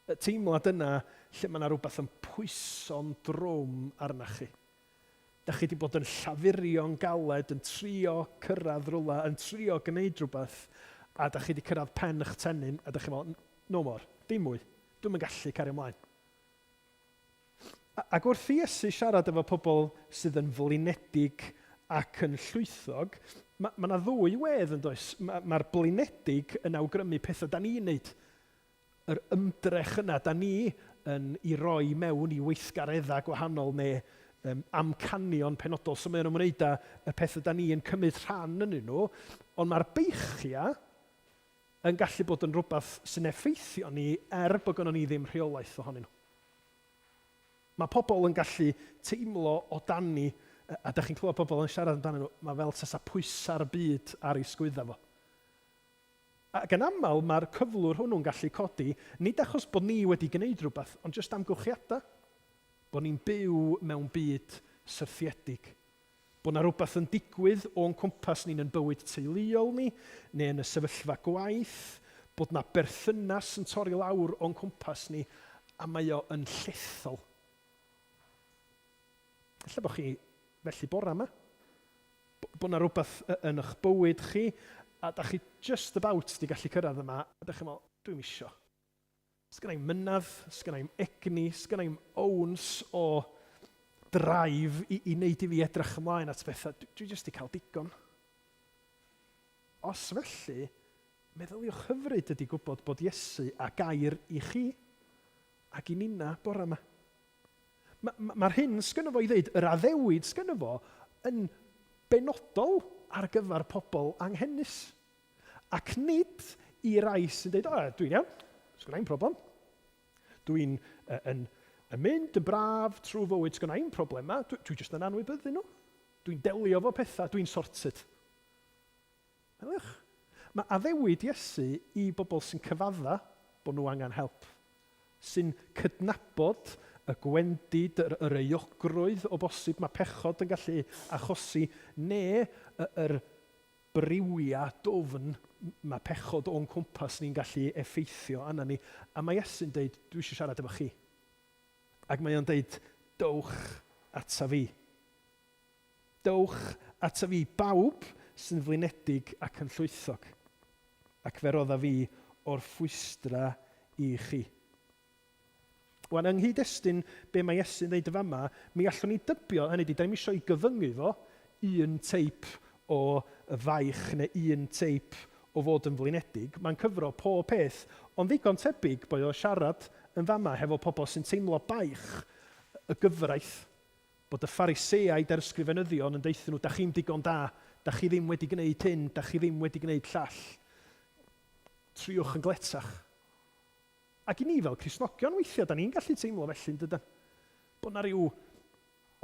Y teimlad yna lle mae 'na rywbeth yn pwyso'n drwm arnach chi. Dach chi 'di bod yn llafurio'n galed, yn trio cyrraedd rywle, yn trio gwneud rhywbeth, a dach chi 'di cyrraedd pen eich tennyn, a dach chi'n meddwl, no more, dim mwy, dwi'm yn gallu cario ymlaen. Ac wrth i Iesu siarad efo pobl sydd yn flinedig ac yn llwythog, mae 'na ddwy wedd yn does? Mae'r blinedig yn awgrymu pethau da ni'n neud. yr ymdrech yna da ni yn i roi mewn i weithgareddau gwahanol neu um, amcanion penodol. So mae o'n ymwneud â y pethau da ni yn cymryd rhan yn nhw, ond mae'r beichiau yn gallu bod yn rhywbeth sy'n effeithio ni er bod gynnon ni ddim rheolaeth ohonyn nhw. Mae pobl yn gallu teimlo o dan ni, a da chi'n clywed pobl yn siarad amdanyn nhw, mae fel tasa pwysa'r byd ar ei sgwydda fo. Ac yn aml mae'r cyflwr hwnnw'n gallu codi, nid achos bod ni wedi gwneud rhywbeth, ond jyst amgylchiadau. Bod ni'n byw mewn byd syrthiedig. Bod 'na rywbeth yn digwydd o'n cwmpas ni'n yn bywyd teuluol ni, neu yn y sefyllfa gwaith, bod 'na berthynas yn torri lawr o'n cwmpas ni, a mae o yn llethol. Ella bod chi felly bore yma. Bod 'na rywbeth yn eich bywyd chi, a da chi just about 'di gallu cyrraedd yma, a da chi'n meddwl, dwi'm isio. Sgynna i'm mynadd, sgynna i'm egni, sgynna i'm owns o drive i, i wneud i fi edrych ymlaen at bethau. Dwi, dwi jyst 'di cael digon. Os felly, meddyliwch hyfryd ydy gwybod bod Iesu a gair i chi ac i ninna bore yma. Mae'r ma, ma hyn sgynno fo i ddeud, yr addewid sgynno fo, yn benodol ar gyfer pobl anghenus. Ac nid i rai sy'n dweud, o, dwi'n iawn, sgynna i'm problem. Dwi'n uh, yn, yn mynd yn braf trwy fywyd, sgynna i'm problemau, dwi, dwi jyst yn anwybyddu nhw. Dwi'n delio fo pethau, dwi'n sorted. Meddyliwch, mae addewid Iesu i bobl sy'n cyfadda bod nhw angen help, sy'n cydnabod y gwendid, yr, yr euogrwydd o bosib mae pechod yn gallu achosi, neu yr briwiau dwfn mae pechod o'n cwmpas ni'n gallu effeithio arna ni. A mae Iesu'n deud, dwi eisiau siarad efo chi. Ac mae o'n deud, dowch ata fi. Dowch ata fi bawb sy'n flinedig ac yn llwythog, ac fe rodda fi orffwystra i chi. Wan, yng nghyd-destun be mae Iesu'n ddeud yn fama, mi allwn ni dybio, hynny ydi, da ni'm isio i gyfyngu fo, un teip o faich neu un teip o fod yn flinedig, mae'n cyfro pob peth, ond ddigon tebyg bod o'n siarad yn fama hefo pobl sy'n teimlo baich y gyfraith, bod y Phariseaid a'r ysgrifenyddion yn deuthyn nhw, da chi'm digon da, da chi ddim wedi gwneud hyn, da chi ddim wedi gwneud llall. Triwch yn gletach. Ac i ni fel Cristnogion weithiau, da ni'n gallu teimlo felly, yn dydan? Bod 'na ryw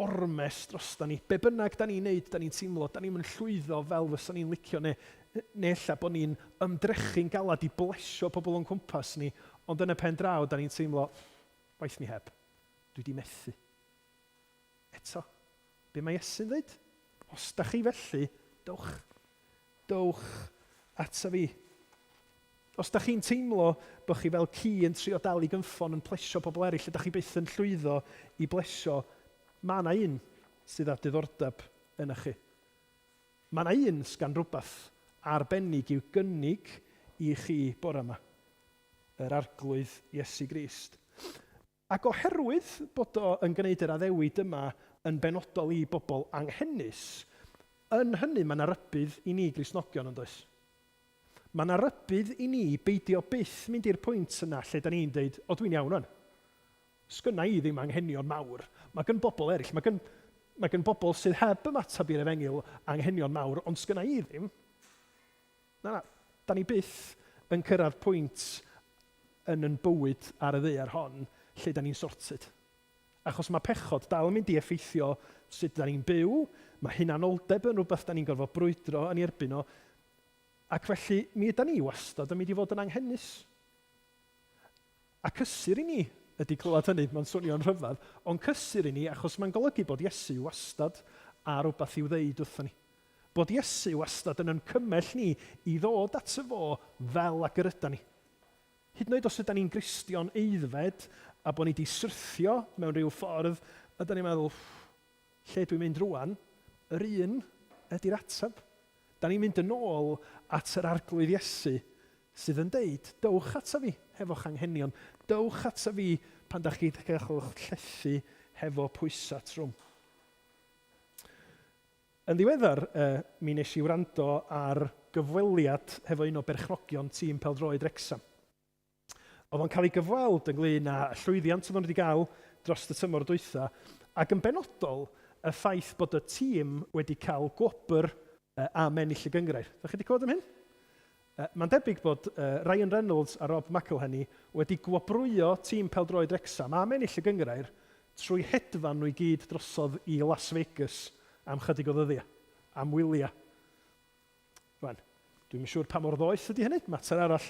ormes drosta ni. Be bynnag da ni'n neud, da ni'n teimlo, da ni'm yn llwyddo fel fysa ni'n licio, neu, neu ella bod ni'n ymdrechu'n galad i blesio pobl o'n cwmpas ni, ond yn y pen draw, da ni'n teimlo, waeth mi heb, dwi di methu. Eto, be mae Iesu'n dweud? Os da chi felly, dowch. Dowch ata fi. Os da chi'n teimlo bod chi fel ci yn trio dal i gynffon yn plesio pobl eraill, ydych chi byth yn llwyddo i blesio, mae yna un sydd â diddordeb yn chi. Mae yna un sgan rhywbeth arbennig i'w gynnig i chi bore yma. Yr Arglwydd Iesu Grist. Ac oherwydd bod o yn gwneud yr addewid yma yn benodol i bobl anghenus, yn hynny mae 'na rybudd i ni Gristnogion, yn does? Mae 'na rybudd i ni beidio byth mynd i'r pwynt yna lle 'da ni'n deud, o dwi'n iawn rwan. Sgynna i ddim anghenion mawr. Mae gyn bobl eraill, mae gyn, mae gyn bobl sydd heb ymateb i'r efengyl anghenion mawr, ond sgynna i ddim. Na, na, da ni byth yn cyrraedd pwynt yn yn bywyd ar y ddaear hon lle da ni'n sorted. Achos mae pechod dal yn mynd i effeithio sut da ni'n byw, mae hunanoldeb yn rhywbeth da ni'n gorfod brwydro yn ei erbyn o, ac felly mi yda ni wastad yn mynd i fod yn anghenus. A cysur i ni ydy clywed hynny, mae'n swnio'n rhyfedd, ond cysur i ni achos mae'n golygu bod Iesu wastad â rhywbeth i'w ddeud wrthon ni. Bod Iesu wastad yn yn cymell ni i ddod ato fo fel ag yr ydan ni. Hyd yn oed os ydan ni'n Gristion aeddfed a bod ni 'di syrthio mewn rhyw ffordd, a 'dan ni'n meddwl, lle dwi'n mynd rwan? Yr un ydy'r ateb. Da ni'n mynd yn ôl at yr Arglwydd Iesu sydd yn deud, dowch ata fi hefo'ch anghenion, dowch ata fi pan da chi wedi cael eich llethu hefo pwysau trwm. Yn ddiweddar, mi nes i wrando ar gyfweliad hefo un o berchnogion tîm pêl-droed Wrecsam. Oedd o'n cael ei gyfweld ynglyn â llwyddiant oedd nhw wedi gael dros y tymor dwytha, ac yn benodol y ffaith bod y tîm wedi cael gwobr am ennill y gynghrair. Ydych chi wedi clywed am hyn? Mae'n debyg bod Ryan Reynolds a Rob McElhenney wedi gwobrwyo tîm pêl-droed Wrecsam am ennill y gynghrair trwy hedfan nhw i gyd drosodd i Las Vegas am chydig o ddyddiau, am wyliau. Rwan, dwi'm yn siŵr pa mor ddoeth ydy hynny, mater arall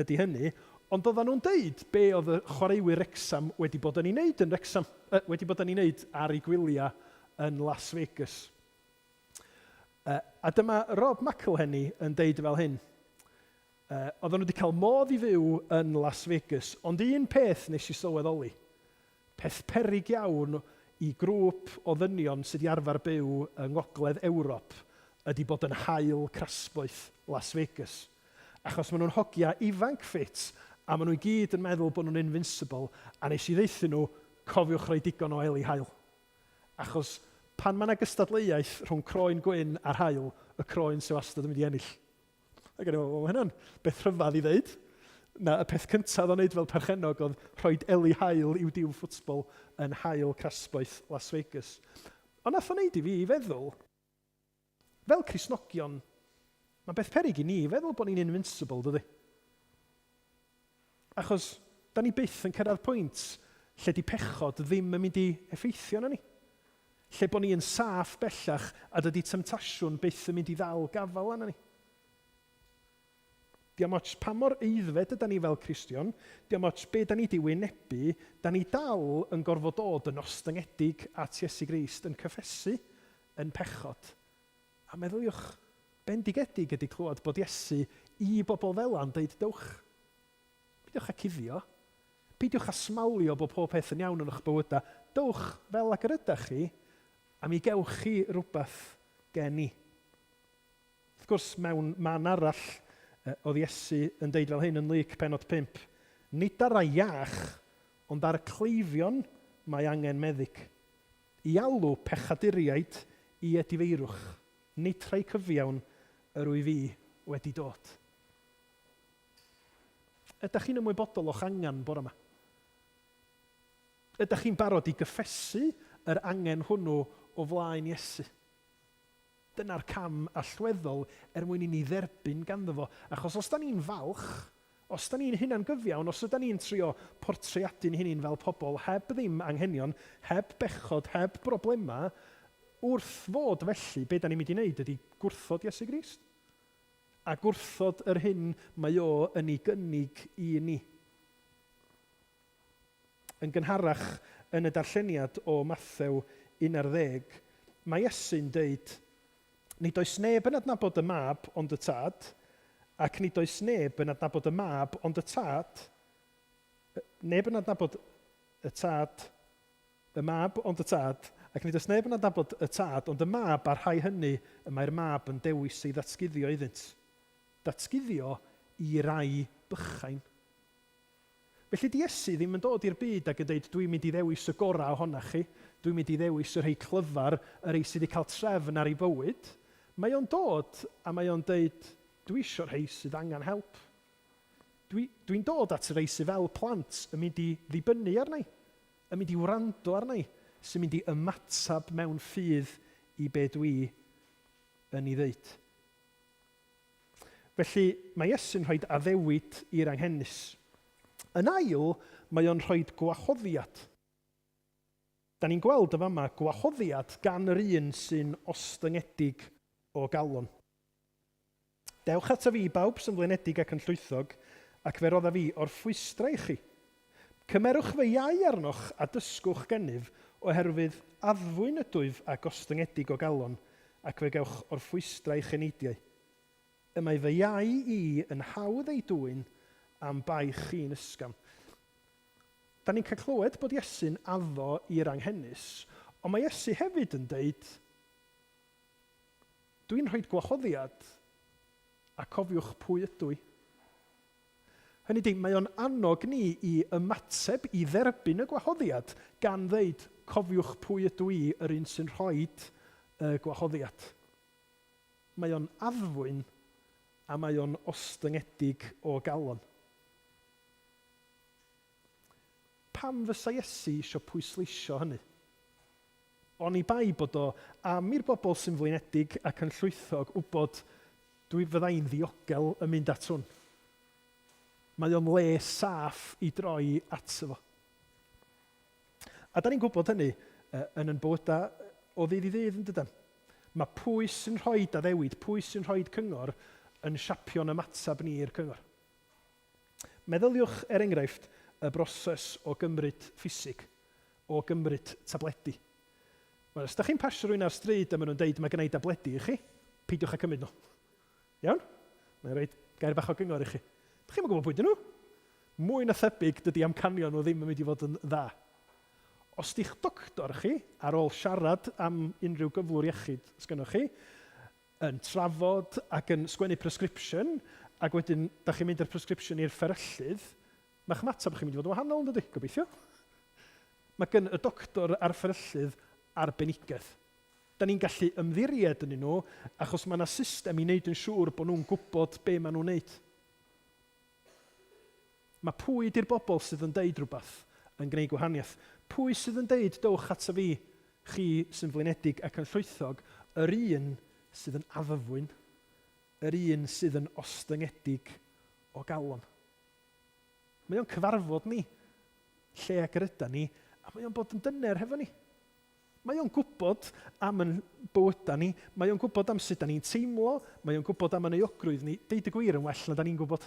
ydy hynny, ond oedden nhw'n deud be oedd y chwaraewyr Wrecsam wedi bod yn ei wneud yn Wrecsam, wedi bod yn ei wneud ar eu gwyliau yn Las Vegas. A dyma Rob McElhenney yn deud fel hyn, oedden nhw wedi cael modd i fyw yn Las Vegas, ond un peth nes i sylweddoli, peth peryg iawn i grŵp o ddynion sydd wedi arfer byw yng ngogledd Ewrop ydy bod yn haul crasboeth Las Vegas. Achos maen nhw'n hogia ifanc ffit a maen nhw i gyd yn meddwl bod nhw'n invincible a nes i ddeuthu nhw, cofiwch roi digon o eli haul. Achos pan mae 'na gystadleuaeth rhwng croen gwyn a'r haul, y croen sydd wastad yn mynd i ennill. Ac o'n i'n meddwl, wel, mae hynna'n beth rhyfedd i ddeud. Na, y peth cyntaf oedd o'n neud fel perchennog oedd rhoi eli haul i'w dîm ffwtbol yn haul crasboeth Las Vegas. Ond nath o neud i fi feddwl, fel Cristnogion, mae'n beth peryg i ni feddwl bod ni'n invincible, dydy? Achos, da ni byth yn cyrraedd pwynt lle di pechod ddim yn mynd i effeithio arnon ni. Lle bod ni yn saff bellach a dydy temtasiwn byth yn mynd i ddal gafael arnon ni. Diom ots pa mor aeddfed yda ni fel Cristion, diom ots be da ni di wynebu, da ni dal yn gorfod dod yn ostyngedig at Iesu Grist, yn cyffesu yn pechod. A meddyliwch, bendigedig ydy clywed bod Iesu i bobl fel 'a'n deud dewch. Peidiwch â cuddio. Peidiwch â smalio bod pob peth yn iawn yn eich bywydau. Dewch fel ag yr ydach chi, a mi gewch chi rywbeth gen i. Wrth gwrs, mewn man arall, oedd Iesu yn deud fel hyn yn Luc pennod 5, Nid ar rai iach, ond ar y cleifion mae angen meddyg. I alw pechaduriaid i edifeirwch, nid rhai cyfiawn yr wyf fi wedi dod. Ydych chi'n ymwybodol o'ch angen bore yma? Ydych chi'n barod i gyffesu yr angen hwnnw o flaen Iesu? Dyna'r cam allweddol er mwyn i ni dderbyn ganddo fo. Achos os da ni'n falch, os da ni'n hunangyfiawn, os yda ni'n trio portreadu'n hunain fel pobl heb ddim anghenion, heb bechod, heb broblemau, wrth fod felly, be da ni'n mynd i wneud ydy gwrthod Iesu Grist. A gwrthod yr hyn mae o yn ei gynnig i ni. Yn gynharach yn y darlleniad o Mathew 11, mae Iesu'n deud, Nid oes neb yn adnabod y Mab ond y Tad, ac nid oes neb yn adnabod y Mab ond y Tad, neb yn adnabod y Tad, y Mab ond y Tad, ac nid oes neb yn adnabod y Tad ond y Mab a'r rhai hynny y mae'r Mab yn dewis ei ddatguddio iddynt. Datguddio i rai bychain. Felly 'di Iesu ddim yn dod i'r byd ac yn deud 'dwi'n mynd i ddewis y gorau ohonach chi, dwi'n mynd i ddewis y rhei clyfar, y rhei sydd 'di cael trefn ar eu bywyd. Mae o'n dod a mae o'n deud 'dwi isio rhei sydd angen help. Dwi, dwi'n dod at y rhei sydd fel plant yn mynd i ddibynnu arna i, yn mynd i wrando arna i, sy'n mynd i ymateb mewn ffydd i be dwi yn ei ddeud. Felly, mae Iesu'n rhoi addewid i'r anghenus. Yn ail, mae o'n rhoi gwahoddiad. Da ni'n gweld yn fama gwahoddiad gan yr un sy'n ostyngedig o galon. Dewch ata fi, bawb sy'n flinedig ac yn llwythog, ac fe roddaf fi orffwystra i chi. Cymerwch fy iau arnoch a dysgwch gennyf, oherwydd addfwyn ydwyf a gostyngedig o galon, ac fe gewch orffwystra i'ch eneidiau. Y mae fy iau i yn hawdd ei dwyn, a'm baich i'n ysgafn. Da ni'n cael clywed bod Iesu'n addo i'r anghenus, ond mae Iesu hefyd yn deud, Dwi'n rhoi gwahoddiad, a cofiwch pwy ydw i. Hynny ydi, mae o'n annog ni i ymateb i dderbyn y gwahoddiad gan ddeud, cofiwch pwy ydw i, yr un sy'n rhoid y gwahoddiad. Mae o'n addfwyn a mae o'n ostyngedig o galon. Pam fysa Iesu isio pwysleisio hynny? Oni bai bod o am i'r bobl sy'n flinedig ac yn llwythog wybod dwi fydda i'n ddiogel yn mynd at hwn. Mae o'n le saff i droi ato fo. A da ni'n gwybod hynny yn yn bywydau o ddydd i ddydd, yn dydan? Mae pwy sy'n rhoi addewid, pwy sy'n rhoi cyngor yn siapio'n ymateb ni i'r cyngor. Meddyliwch, er enghraifft, y broses o gymryd ffisig, o gymryd tabledi. Wel, os da chi'n pasio rhywun ar stryd a maen nhw'n deud mae gen i dabledi i chi, peidiwch â cymryd nhw. Iawn? Mae'n rhoi gair bach o gyngor i chi. Dych chi'm yn gwybod pwy dyn nhw. Mwy na thebyg, dydy amcanion nhw ddim yn mynd i fod yn dda. Os di'ch doctor chi, ar ôl siarad am unrhyw gyflwr iechyd sgynnoch chi, yn trafod ac yn sgwennu prescription, ac wedyn da chi'n mynd â'r prescription i'r fferyllydd, mae'ch ymateb chi'n mynd i fod yn wahanol, yn dydy? Gobeithio. Mae gen y doctor a'r fferyllydd arbenigedd. Da ni'n gallu ymddiried ynddyn nhw achos mae yna system i wneud yn siŵr bod nhw'n gwybod be maen nhw'n wneud. Mae pwy ydy'r bobl sydd yn deud rhywbeth yn gwneud gwahaniaeth? Pwy sydd yn deud dowch ata fi, chi sy'n flinedig ac yn llwythog, yr un sydd yn addfwyn, yr un sydd yn ostyngedig o galon? Mae o'n cyfarfod ni lle ag yr ydan ni, a mae o'n bod yn dyner hefo ni. Mae o'n gwybod am yn bywydau ni, mae o'n gwybod am sut da ni'n teimlo, mae o'n gwybod am yn euogrwydd ni, deud y gwir yn well na da ni'n gwybod.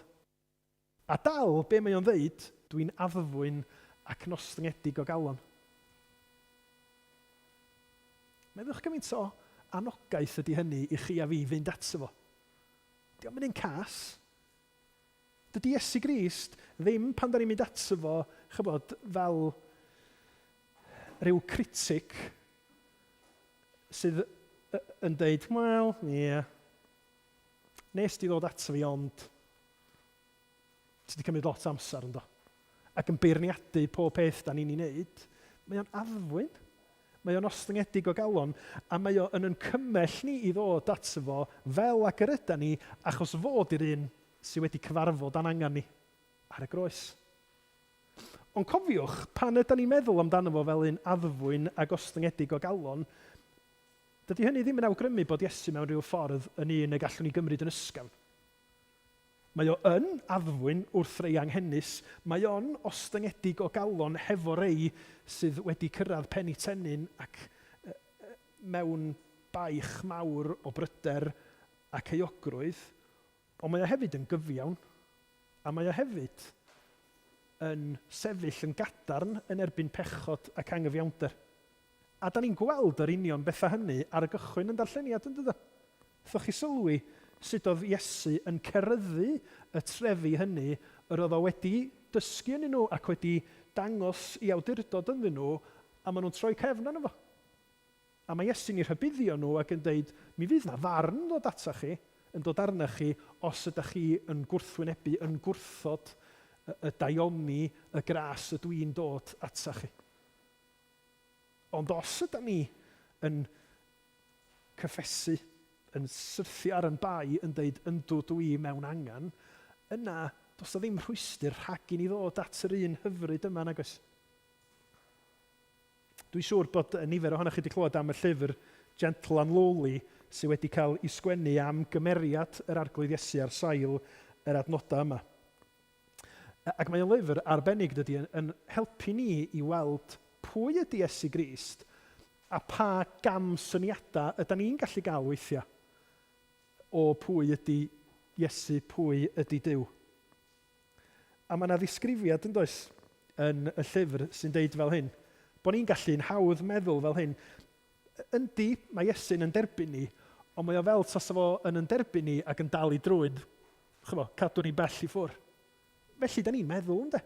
A dal, be mae o'n ddeud, dwi'n addfwyn ac yn ostyngedig o galon. Meddwch gymaint o anogaeth ydy hynny i chi a fi fynd ato fo. Dio'm yn un cas. Dydy Iesu Grist ddim pan da ni'n mynd ato fo, chybod, fel rhyw critic sydd yn deud, wel, ie, yeah, nes di ddod ato fi ond ti wedi cymryd lot o amser ynddo. Ac yn beirniadu pob peth da ni'n ei wneud, mae o'n addfwyn. Mae o'n ostyngedig o galon, a mae o yn yn cymell ni i ddod ato fo fel ag yr yda ni, achos fo di'r un sydd wedi cyfarfod â'n angen ni ar y groes. Ond cofiwch, pan yda ni'n meddwl amdano fo fel un addfwyn a gostyngedig o galon, dydy hynny ddim yn awgrymu bod Iesu mewn rhyw ffordd yn un y gallwn ni gymryd yn ysgafn. Mae o yn addfwyn wrth rei anghenus, mae o'n ostyngedig o galon hefo rei sydd wedi cyrraedd pen eu tennyn ac mewn baich mawr o bryder ac euogrwydd, ond mae o hefyd yn gyfiawn, a mae o hefyd yn sefyll yn gadarn yn erbyn pechod ac anghyfiawnder. A da ni'n gweld yr union bethau hynny ar y gychwyn yn darlleniad, yn dydan? Wnaethoch chi sylwi sut oedd Iesu yn ceryddu y trefi hynny yr oedd o wedi dysgu ynddyn nhw ac wedi dangos ei awdurdod ynddyn nhw, a maen nhw'n troi cefn arno fo. A mae Iesu'n eu rhybuddio nhw ac yn deud, mi fydd 'na farn yn dod atach chi, yn dod arnach chi, os ydach chi yn gwrthwynebu, yn gwrthod y daioni, y gras ydw i'n dod atach chi. Ond os ydan ni yn cyffesu, yn syrthio ar yn bai, yn deud yndw dw i mewn angen, yna does 'na ddim rhwystr rhag i ni ddod at yr un hyfryd yma, nag oes? Dwi'n siŵr bod nifer ohonoch chi wedi clywed am y llyfr Gentle and Lowly sydd wedi cael ei sgwennu am gymeriad yr Arglwydd Iesu ar sail yr adnodau yma. Ac mae o'n lyfr arbennig, dydy, yn, yn helpu ni i weld pwy ydy Iesu Grist a pa gamsyniadau ydy ni'n gallu gael weithiau o pwy ydy Iesu, pwy ydy Duw. A mae yna ddisgrifiad, yn does, yn y llyfr sy'n deud fel hyn, bod ni'n gallu'n hawdd meddwl fel hyn. Yndi, mae Iesu'n yn derbyn ni, ond mae o fel tasa fo yn yn derbyn ni ac yn dal i drwyn, ch'mo', cadw ni bell i ffwr'. Felly, da ni'n meddwl, ynde?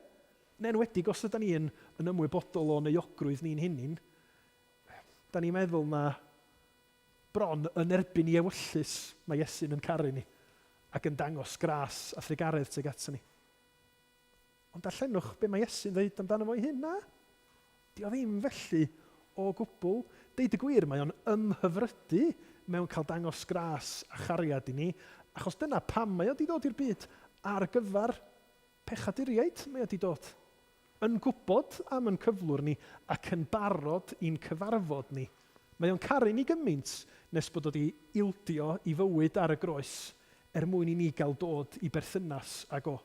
Yn enwedig os yda ni yn, yn ymwybodol o'n euogrwydd ni'n hunin, da ni'n meddwl na bron yn erbyn i ewyllys mae Iesu'n yn caru ni ac yn dangos gras a thrugaredd tuag ato ni. Ond darllenwch be mae Iesu'n ddeud amdano fo'i hun. Na, 'di o ddim felly o gwbl. Deud y gwir, mae o'n ymhyfrydu mewn cael dangos gras a chariad i ni, achos dyna pam mae o 'di dod i'r byd, ar gyfer pechaduriaid mae o 'di dod. yn gwybod am yn cyflwr ni ac yn barod i'n cyfarfod ni. Mae o'n caru ni gymaint nes bod o 'di ildio i fywyd ar y groes er mwyn i ni gael dod i berthynas ag o.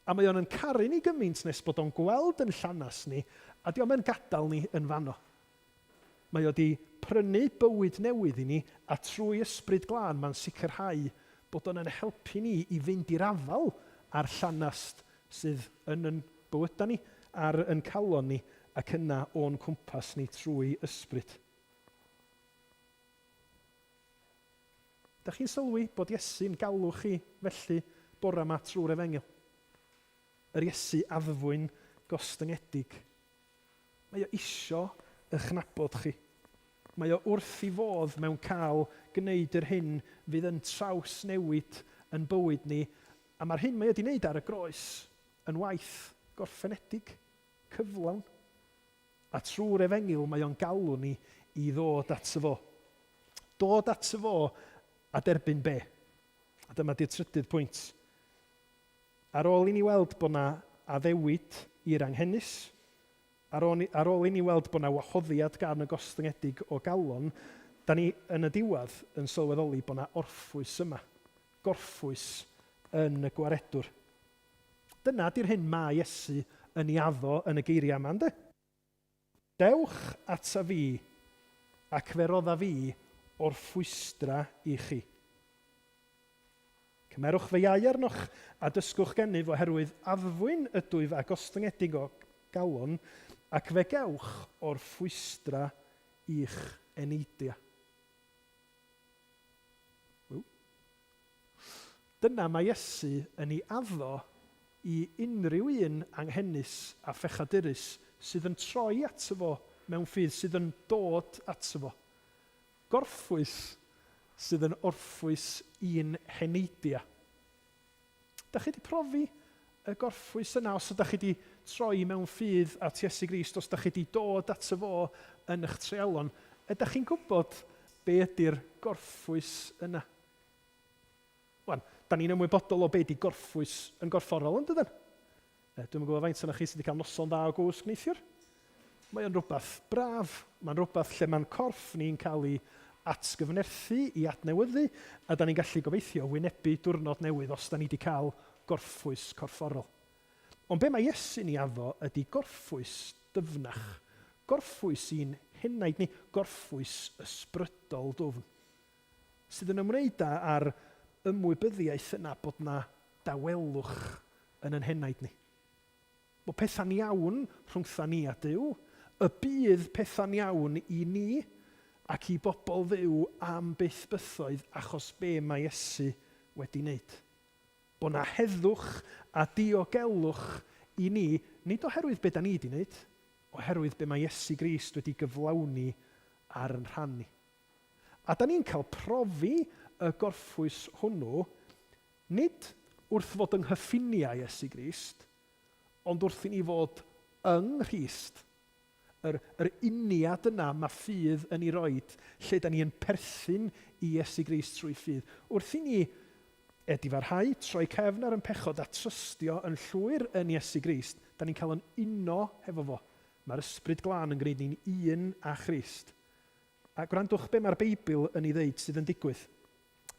A mae o'n yn caru ni gymaint nes bod o'n gweld yn llanast ni a 'di o'm yn gadael ni yn fanno. Mae o 'di prynu bywyd newydd i ni a trwy Ysbryd Glân mae'n sicrhau bod o'n yn helpu ni i fynd i'r afael â'r llanast sydd yn yn bywydau ni, ar yn calon ni ac yna o'n cwmpas ni trwy Ysbryd. Dach chi'n sylwi bod Iesu'n galw chi felly bore 'ma trwy'r Efengyl? Yr Iesu addfwyn gostyngedig. Mae o isio ych nabod chi. Mae o wrth i fodd mewn cael gwneud yr hyn fydd yn trawsnewid yn bywyd ni, a mae'r hyn mae o 'di wneud ar y groes yn waith gorffenedig, cyflawn. A trwy'r Efengyl mae o'n galw ni i ddod ato fo. Dod ato fo a derbyn be? A dyma di'r trydydd pwynt. Ar ôl i ni weld bod 'na addewid i'r anghenus, ar ôl, ar ôl i ni weld bod 'na wahoddiad gan y gostyngedig o galon, da ni yn y diwedd yn sylweddoli bod 'na orffwys yma, gorffwys yn y Gwaredwr. Dyna 'di'r hyn mae Iesu yn ei addo yn y geiriau yma, ynde? Dewch ata fi, ac fe rodda fi orffwystra i chi. Cymerwch fy iau arnoch, a dysgwch gennyf, oherwydd addfwyn ydwyf a gostyngedig o galon, ac fe gewch orffwystra i'ch eneidiau. Ww. Dyna mae Iesu yn ei addo i unrhyw un anghenus a phechadurus sydd yn troi ato fo mewn ffydd, sydd yn dod ato fo. Gorffwys sydd yn orffwys i'n heneidiau. Dach chi 'di profi y gorffwys yna os ydach chi 'di troi mewn ffydd at Iesu Grist, os dach chi 'di dod ato fo yn eich treialon, ydach chi'n gwybod be ydy'r gorffwys yna? Wan, da ni'n ymwybodol o be ydy gorffwys yn gorfforol, yn dydan? Dwi'm yn gwybod faint ohonoch chi sydd wedi cael noson dda o gwsg neithiwr. Mae o'n rhywbeth braf. Mae'n rhywbeth lle mae'n corff ni'n cael ei atgyfnerthu, i adnewyddu, a da ni'n gallu gobeithio wynebu diwrnod newydd os da ni wedi cael gorffwys corfforol. Ond be mae Iesu'n ei addo ydy gorffwys dyfnach, gorffwys i'n henaid ni, gorffwys ysbrydol dwfn, sydd yn ymwneud â'r ymwybyddiaeth yna bod 'na dawelwch yn 'yn henaid ni. Bod pethau'n iawn rhwngtha ni a Duw, y bydd pethau'n iawn i ni ac i bobl Dduw am byth bythoedd achos be mae Iesu wedi wneud. Bod 'na heddwch a diogelwch i ni, nid oherwydd be da ni 'di wneud, oherwydd be mae Iesu Grist wedi gyflawni ar 'yn rhan ni. A da ni'n cael profi y gorffwys hwnnw Nid wrth fod yng nghyffiniau Iesu Grist, ond wrth i ni fod yng Nghrist. Yr, yr uniad yna mae ffydd yn ei roid, lle da ni yn perthyn i Iesu Grist trwy ffydd. Wrth i ni edifarhau, troi cefn ar yn pechod a trystio yn llwyr yn Iesu Grist, da ni'n cael yn uno hefo fo. Mae'r Ysbryd Glân yn gwneud ni'n un â Christ. A gwrandwch be mae'r Beibl yn ei ddeud sydd yn digwydd.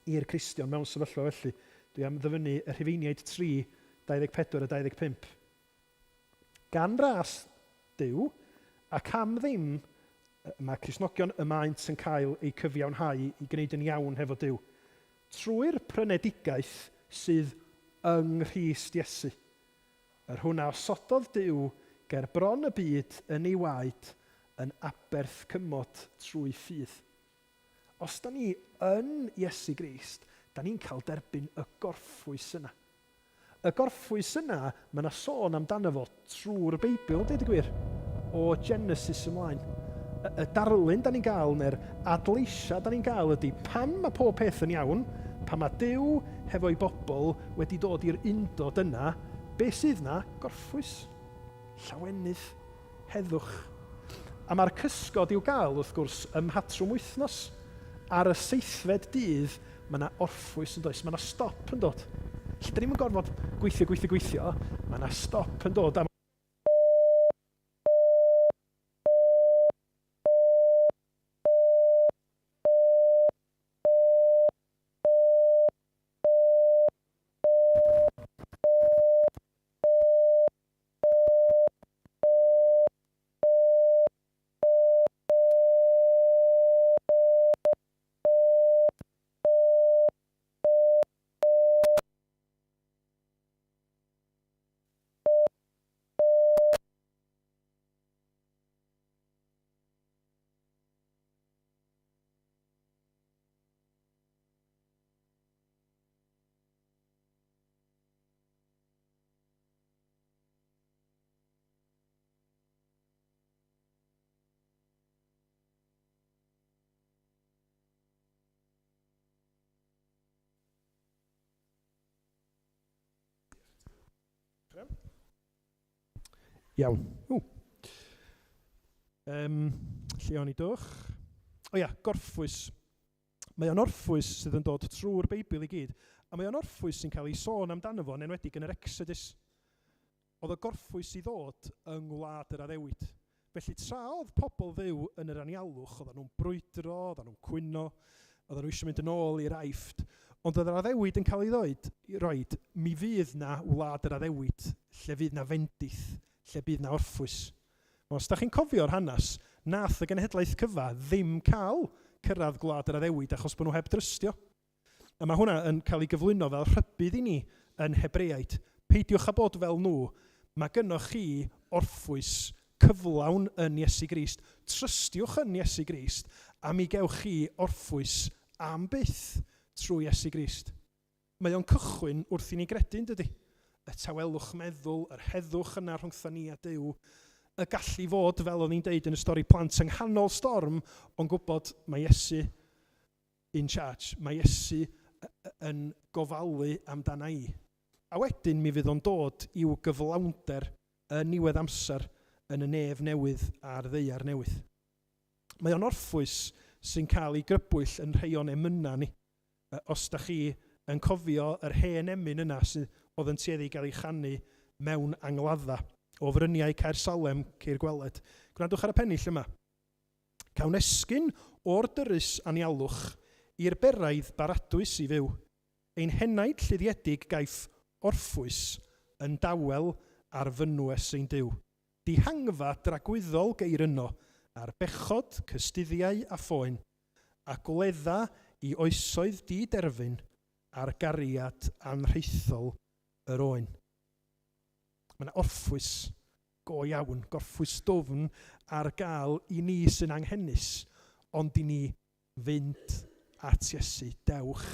i'r Cristion mewn sefyllfa felly. Dwi am ddyfynnu y Rhufeiniaid 3, 24 a 25. Gan ras Duw, ac am ddim, mae Cristnogion y maent yn cael eu cyfiawnhau i gwneud yn iawn hefo Duw, trwy'r prynedigaeth sydd yng Nghrist Iesu, yr hwn a osododd Duw ger bron y byd yn ei waed yn aberth cymod trwy ffydd. Os da ni yn Iesu Grist, da ni'n cael derbyn y gorffwys yna. Y gorffwys yna, mae yna sôn amdano fo trwy'r Beibl, deud y gwir, o Genesis ymlaen. Y, y darlun da ni'n gael, neu'r adleisiau da ni'n gael ydy pan mae pob peth yn iawn, pan mae Duw hefo'i bobl wedi dod i'r undod yna, be sydd na? Gorffwys. Llawenydd. Heddwch. A mae'r cysgod i'w gael, wrth gwrs, ym mhatrwm wythnos. Ar y seithfed dydd, mae 'na orffwys yn does? Mae 'na stop yn dod. Lle 'dan ni'm yn gorfod gweithio, gweithio, gweithio, mae 'na stop yn dod. A. Iawn. Ww. Um, lle o'n i dwch? O ia, gorffwys. Mae o'n orffwys sydd yn dod trwy'r Beibl i gyd, a mae o'n orffwys sy'n cael ei sôn amdano fo, yn enwedig yn yr Exodus. Oedd y gorffwys i ddod yng ngwlad yr addewid. Felly tra oedd pobl Dduw yn yr anialwch, oedden nhw'n brwydro, oedden nhw'n cwyno, oedden nhw eisiau mynd yn ôl i'r Aifft, ond oedd yr addewid yn cael ei ddoed, roed, mi fydd na wlad yr addewid, lle fydd na fendith, lle bydd na orffwys. Os da chi'n cofio'r hanes, nath y genhedlaeth cyfa ddim cael cyrraedd gwlad yr addewid achos bod nhw heb drystio. A mae hwnna yn cael ei gyflwyno fel rhybudd i ni yn Hebreaid. Peidiwch â bod fel nhw. Mae gynnoch chi orffwys cyflawn yn Iesu Grist. Trystiwch yn Iesu Grist a mi gewch chi orffwys am byth trwy Iesu Grist. Mae o'n cychwyn wrth i ni gredu, yn dydy? Y tawelwch meddwl, yr heddwch yna rhwngtho ni a Duw, y gallu fod, fel o'n i'n deud yn y stori plant, yng nghanol storm, ond gwybod mae Iesu in charge. Mae Iesu yn gofalu amdana i. A wedyn mi fydd o'n dod i'w gyflawnder yn niwedd amser yn y nef newydd a'r ddaear newydd. Mae o'n orffwys sy'n cael ei grybwyll yn rhei o'n emynau ni. Os da chi yn cofio yr hen emyn yna sydd oedd yn tueddu i gael ei chanu mewn angladdau. O fryniau Caer Salem ceir gweled. Gwrandwch ar y pennill yma. Cawn esgyn o'r dyrys anialwch i'r beraidd baradwys i fyw. Ein henaid lluddiedig gaiff orffwys yn dawel ar fynwes ein Duw. Dihangfa dragwyddol geir yno ar bechod, cystuddiau a phoen, a gwledda i oesoedd di-derfyn ar gariad anrhaethol yr Oen. Mae yna orffwys go iawn, gorffwys dwfn ar gael i ni sy'n anghenus, ond i ni fynd at Iesu, dewch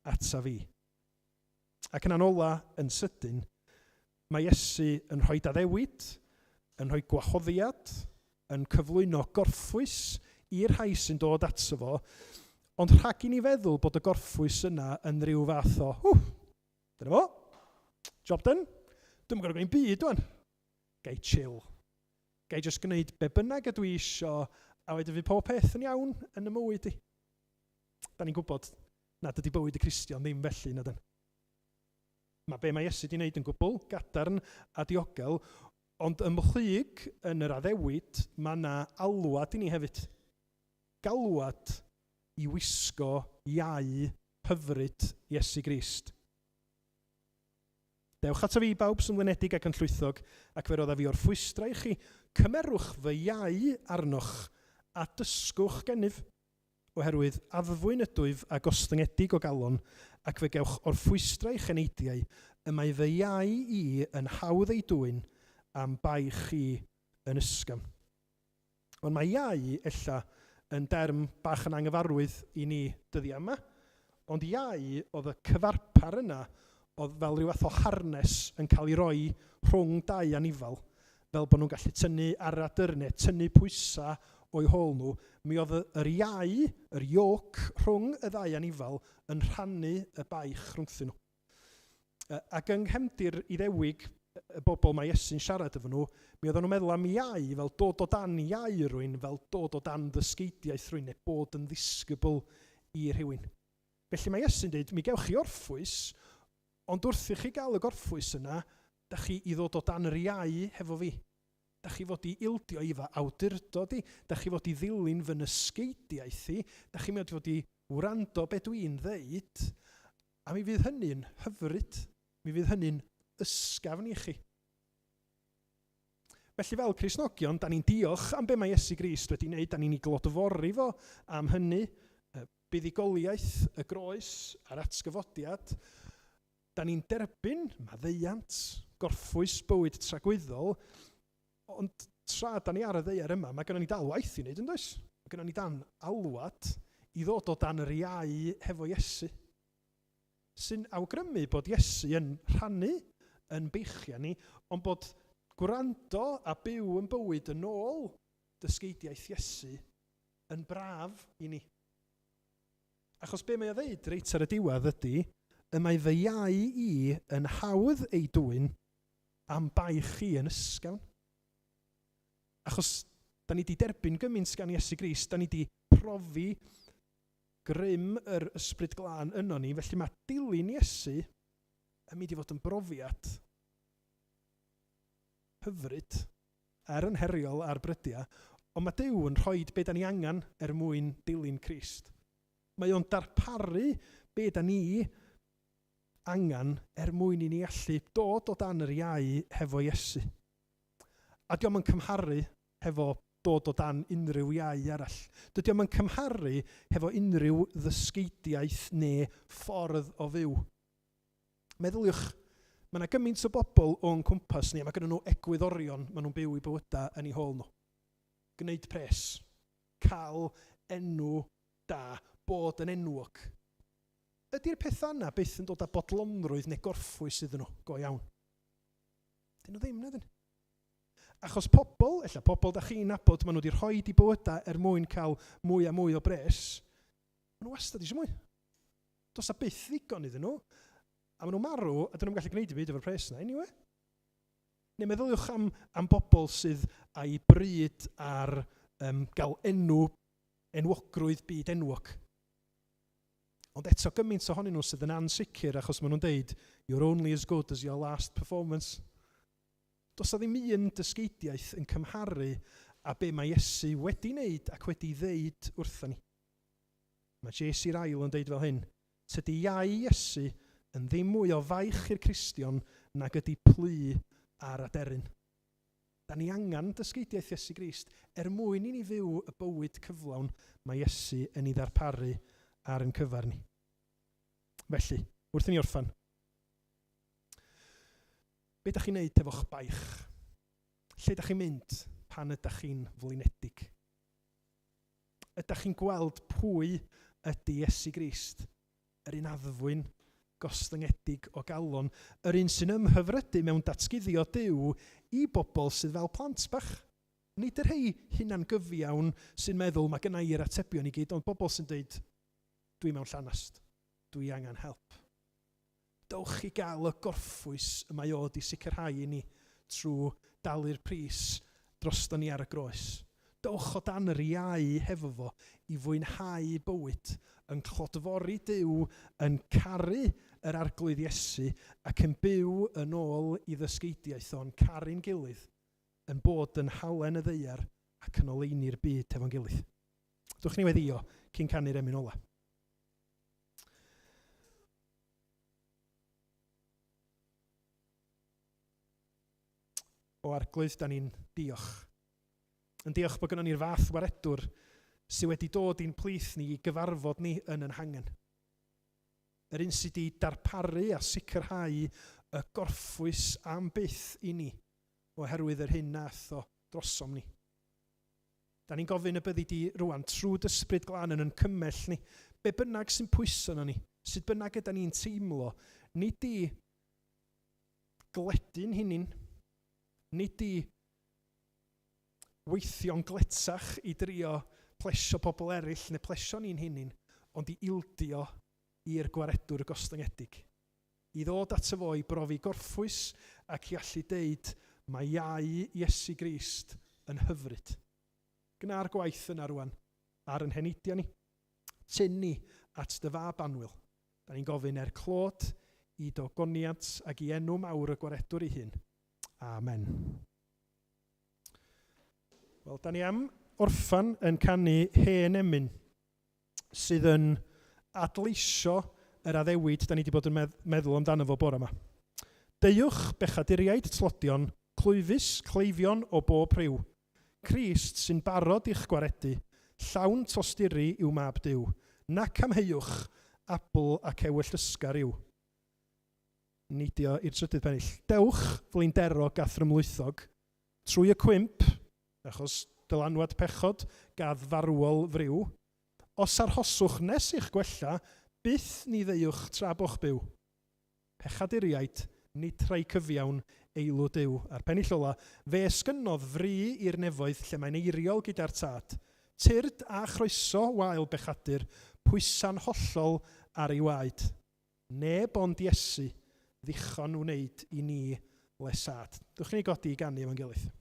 ata fi. Ac yna'n ola, yn sydyn, mae Iesu yn rhoi addewid, yn rhoi gwahoddiad, yn cyflwyno gorffwys i'r rhai sy'n dod ato fo, ond rhag i ni feddwl bod y gorffwys yna yn rhyw fath o, ww, Dyna fo. Job done. Dwi'm yn gorfod gwneud byd wan. Gai chill. Gai just gwneud be bynnag ydw i isio a wedyn fydd pob peth yn iawn yn y mywyd i. Da ni'n gwybod nad ydy bywyd y Cristion ddim felly, na dyn. Mae be mae Iesu wedi wneud yn gwbl gadarn a diogel, ond ymhlyg yn yr addewid mae yna alwad i ni hefyd. Galwad i wisgo iau hyfryd Iesu Grist. Dewch ata fi, bawb sy'n flinedig ac yn llwythog, ac fe roddaf fi orffwystra i chi. Cymerwch fy iau arnoch, a dysgwch gennyf, oherwydd addfwyn ydwyf a gostyngedig o galon, ac fe gewch orffwystra i'ch eneidiau, y mae fy iau i yn hawdd ei dwyn, a'm baich i yn ysgafn. Ond mae iau, ella, yn derm bach yn anghyfarwydd i ni dyddiau yma. Ond iau oedd y cyfarpar yna oedd fel rhyw fath o harness yn cael ei roi rhwng dau anifal, fel bod nhw'n gallu tynnu aradr neu tynnu pwysau o'u hôl nhw. Mi oedd yr iau, yr yoke, rhwng y ddau anifal yn rhannu y baich rhwngthyn nhw. Ac yng nghefndir Iddewig y bobl mae Iesu'n siarad efo nhw, mi oedden nhw'n meddwl am iau fel dod o dan iau rhywun, fel dod o dan ddysgeidiaeth rhywun, neu bod yn ddisgybl i rhywun. Felly mae Iesu'n dweud, mi gewch chi orffwys, ond wrth i chi gael y gorffwys yna, da chi i ddod o dan yr iau hefo fi. Da chi fod i ildio i fy awdurdod i, da chi fod i ddilyn fy nysgeidiaeth i, da chi'n mynd i fod i wrando be dwi'n ddeud, A mi fydd hynny'n hyfryd, mi fydd hynny'n ysgafn i chi. Felly fel Cristnogion, da ni'n diolch am be mae Iesu Grist wedi wneud, da ni'n ei glodfori fo am hynny, buddugoliaeth y groes a'r atgyfodiad. Da ni'n derbyn maddeuant, gorffwys bywyd tragwyddol, ond tra da ni ar y ddaear yma, mae gennym ni dal waith i wneud, yn does? Mae gennym ni dan alwad i ddod o dan yr iau hefo Iesu, sy'n awgrymu bod Iesu yn rhannu yn beichiau ni, ond bod gwrando a byw yn bywyd yn ôl dysgeidiaeth Iesu yn braf i ni. Achos be mae o ddeud reit ar y diwedd ydy, y mae fy iau i yn hawdd ei dwyn, am baich chi yn ysgafn. Achos da ni wedi derbyn gymaint gan Iesu Grist, da ni wedi profi grym yr Ysbryd Glân yno ni, felly mae dilyn Iesu yn mynd i fod yn brofiad hyfryd, er yn heriol ar brydiau, ond mae Duw yn rhoi be da ni angen er mwyn dilyn Crist. Mae o'n darparu be da ni angen er mwyn i ni allu dod o dan yr iau hefo Iesu. A dio'm yn cymharu hefo dod o dan unrhyw iau arall. Dydy o'm yn cymharu hefo unrhyw ddysgeidiaeth neu ffordd o fyw. Meddyliwch, mae yna gymaint o bobl o'n cwmpas ni a mae gennyn nhw egwyddorion maen nhw'n byw eu bywydau yn eu hôl nhw. Gwneud pres, cael enw da, bod yn enwog. Ydy'r pethau yna byth yn dod â bodlonrwydd neu gorffwys iddyn nhw, go iawn? Dyn nhw ddim, na dyn? Achos pobl, ella pobl da chi'n nabod, maen nhw wedi rhoi di bywydau er mwyn cael mwy a mwy o bres, maen nhw wastad eisiau mwy. Does 'na byth ddigon iddyn nhw, a maen nhw'n marw a dyn nhw'n gallu gwneud dim byd efo'r pres yna anyway. Neu meddyliwch am, am bobl sydd â'i bryd ar um, gael enw, enwogrwydd byd enwog. Ond eto gymaint ohonyn nhw sydd yn ansicr achos maen nhw'n deud you're only as good as your last performance. Does 'na ddim un dysgeidiaeth yn cymharu â be mae Iesu wedi wneud ac wedi ddeud wrthon ni. Mae JC Ryle yn deud fel hyn, Tydi iau Iesu yn ddim mwy o faich i'r Cristion nag ydi plu ar aderyn. Da ni angen dysgeidiaeth Iesu Grist er mwyn i ni fyw y bywyd cyflawn mae Iesu yn ei ddarparu ar ein cyfer ni. Felly, wrth i ni orffen, be da chi'n neud efo'ch baich? Lle da chi'n mynd pan ydach chi'n flinedig? Ydach chi'n gweld pwy ydy Iesu Grist? Yr un addfwyn, gostyngedig o galon, yr un sy'n ymhyfrydu mewn datguddio Duw i bobl sydd fel plant bach. Nid y rhei hunangyfiawn sy'n meddwl 'mae gynna i'r atebion i gyd', ond bobl sy'n dweud 'dwi mewn llanast, dwi angen help'. Dowch i gael y gorffwys y mae o 'di sicrhau i ni trwy dalu'r pris droston ni ar y groes. Dowch o dan yr iau hefo fo i fwynhau bywyd, yn clodfori Duw, yn caru yr Arglwydd Iesu ac yn byw yn ôl i ddysgeidiaeth o'n caru'n gilydd, yn bod yn halen y ddaear ac yn oleuni'r byd hefo'n gilydd. Dwch ni weddïo cyn canu'r emyn ola. O Arglwydd, da ni'n diolch. Yn diolch bod gynnon ni'r fath waredwr sydd wedi dod i'n plith ni i gyfarfod ni yn yn hangen. Yr un sydd wedi darparu a sicrhau y gorffwys am byth i ni oherwydd yr hyn nath o drosom ni. Da ni'n gofyn y byddi di rwan, trwy dy Ysbryd Glân yn yn cymell ni, be bynnag sy'n pwyso arnon ni, sut bynnag yda ni'n teimlo, nid i gledu'n hunin, nid i weithio'n gletach i drio plesio pobl eraill neu plesio ni'n hunin, ond i ildio i'r Gwaredwr gostyngedig. I ddod ato fo i brofi gorffwys ac i allu deud mae iau Iesu Grist yn hyfryd. Gwna'r gwaith yna rwan ar yn heneidiau ni. Tyn ni at dy fab annwyl. Da ni'n gofyn er clod i dy ogoniant ac i enw mawr y Gwaredwr ei hun. Amen. Wel, da ni am orffan yn canu hen emyn sydd yn adleisio yr addewid da ni wedi bod yn meddwl amdano fo bore yma. Deuwch, bechaduriaid tlodion, clwyfus, cleifion o bob rhyw. Crist sy'n barod i'ch gwaredu, llawn tosturi yw Mab Duw. Nac amheuwch, abl ac ewyllysgar yw. Neidio i'r trydydd pennill. Dewch, flinderog a thrymlwythog, trwy y cwymp, Achos dylanwad pechod gadd farwol friw, Os arhoswch nes i'ch gwella, byth ni ddeuwch tra bo'ch byw. Pechaduriaid, nid rhai cyfiawn, eilw Duw. A'r pennill ola, Fe esgynnodd fry i'r nefoedd lle mae'n eiriol gyda'r Tad. Tyrd a chroeso, wael bechadur, pwysa'n hollol ar ei waed. Neb ond Iesu ddichon wneud i ni Lesâd. Dwch i ni godi i ganu efo'n gilydd.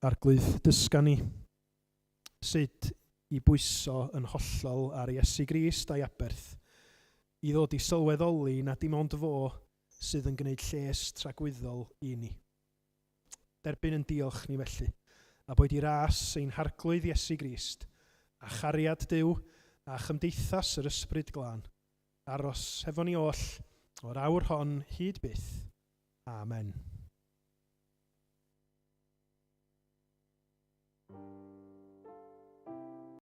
Arglwydd, dysga ni sut i bwyso yn hollol ar Iesu Grist a'i aberth, i ddod i sylweddoli na dim ond fo sydd yn gwneud lles tragwyddol i ni. Derbyn yn diolch ni felly, a boed i ras ein Harglwydd Iesu Grist, a chariad Duw, a chymdeithas yr Ysbryd Glân, aros hefo ni oll, o'r awr hon hyd byth. Amen.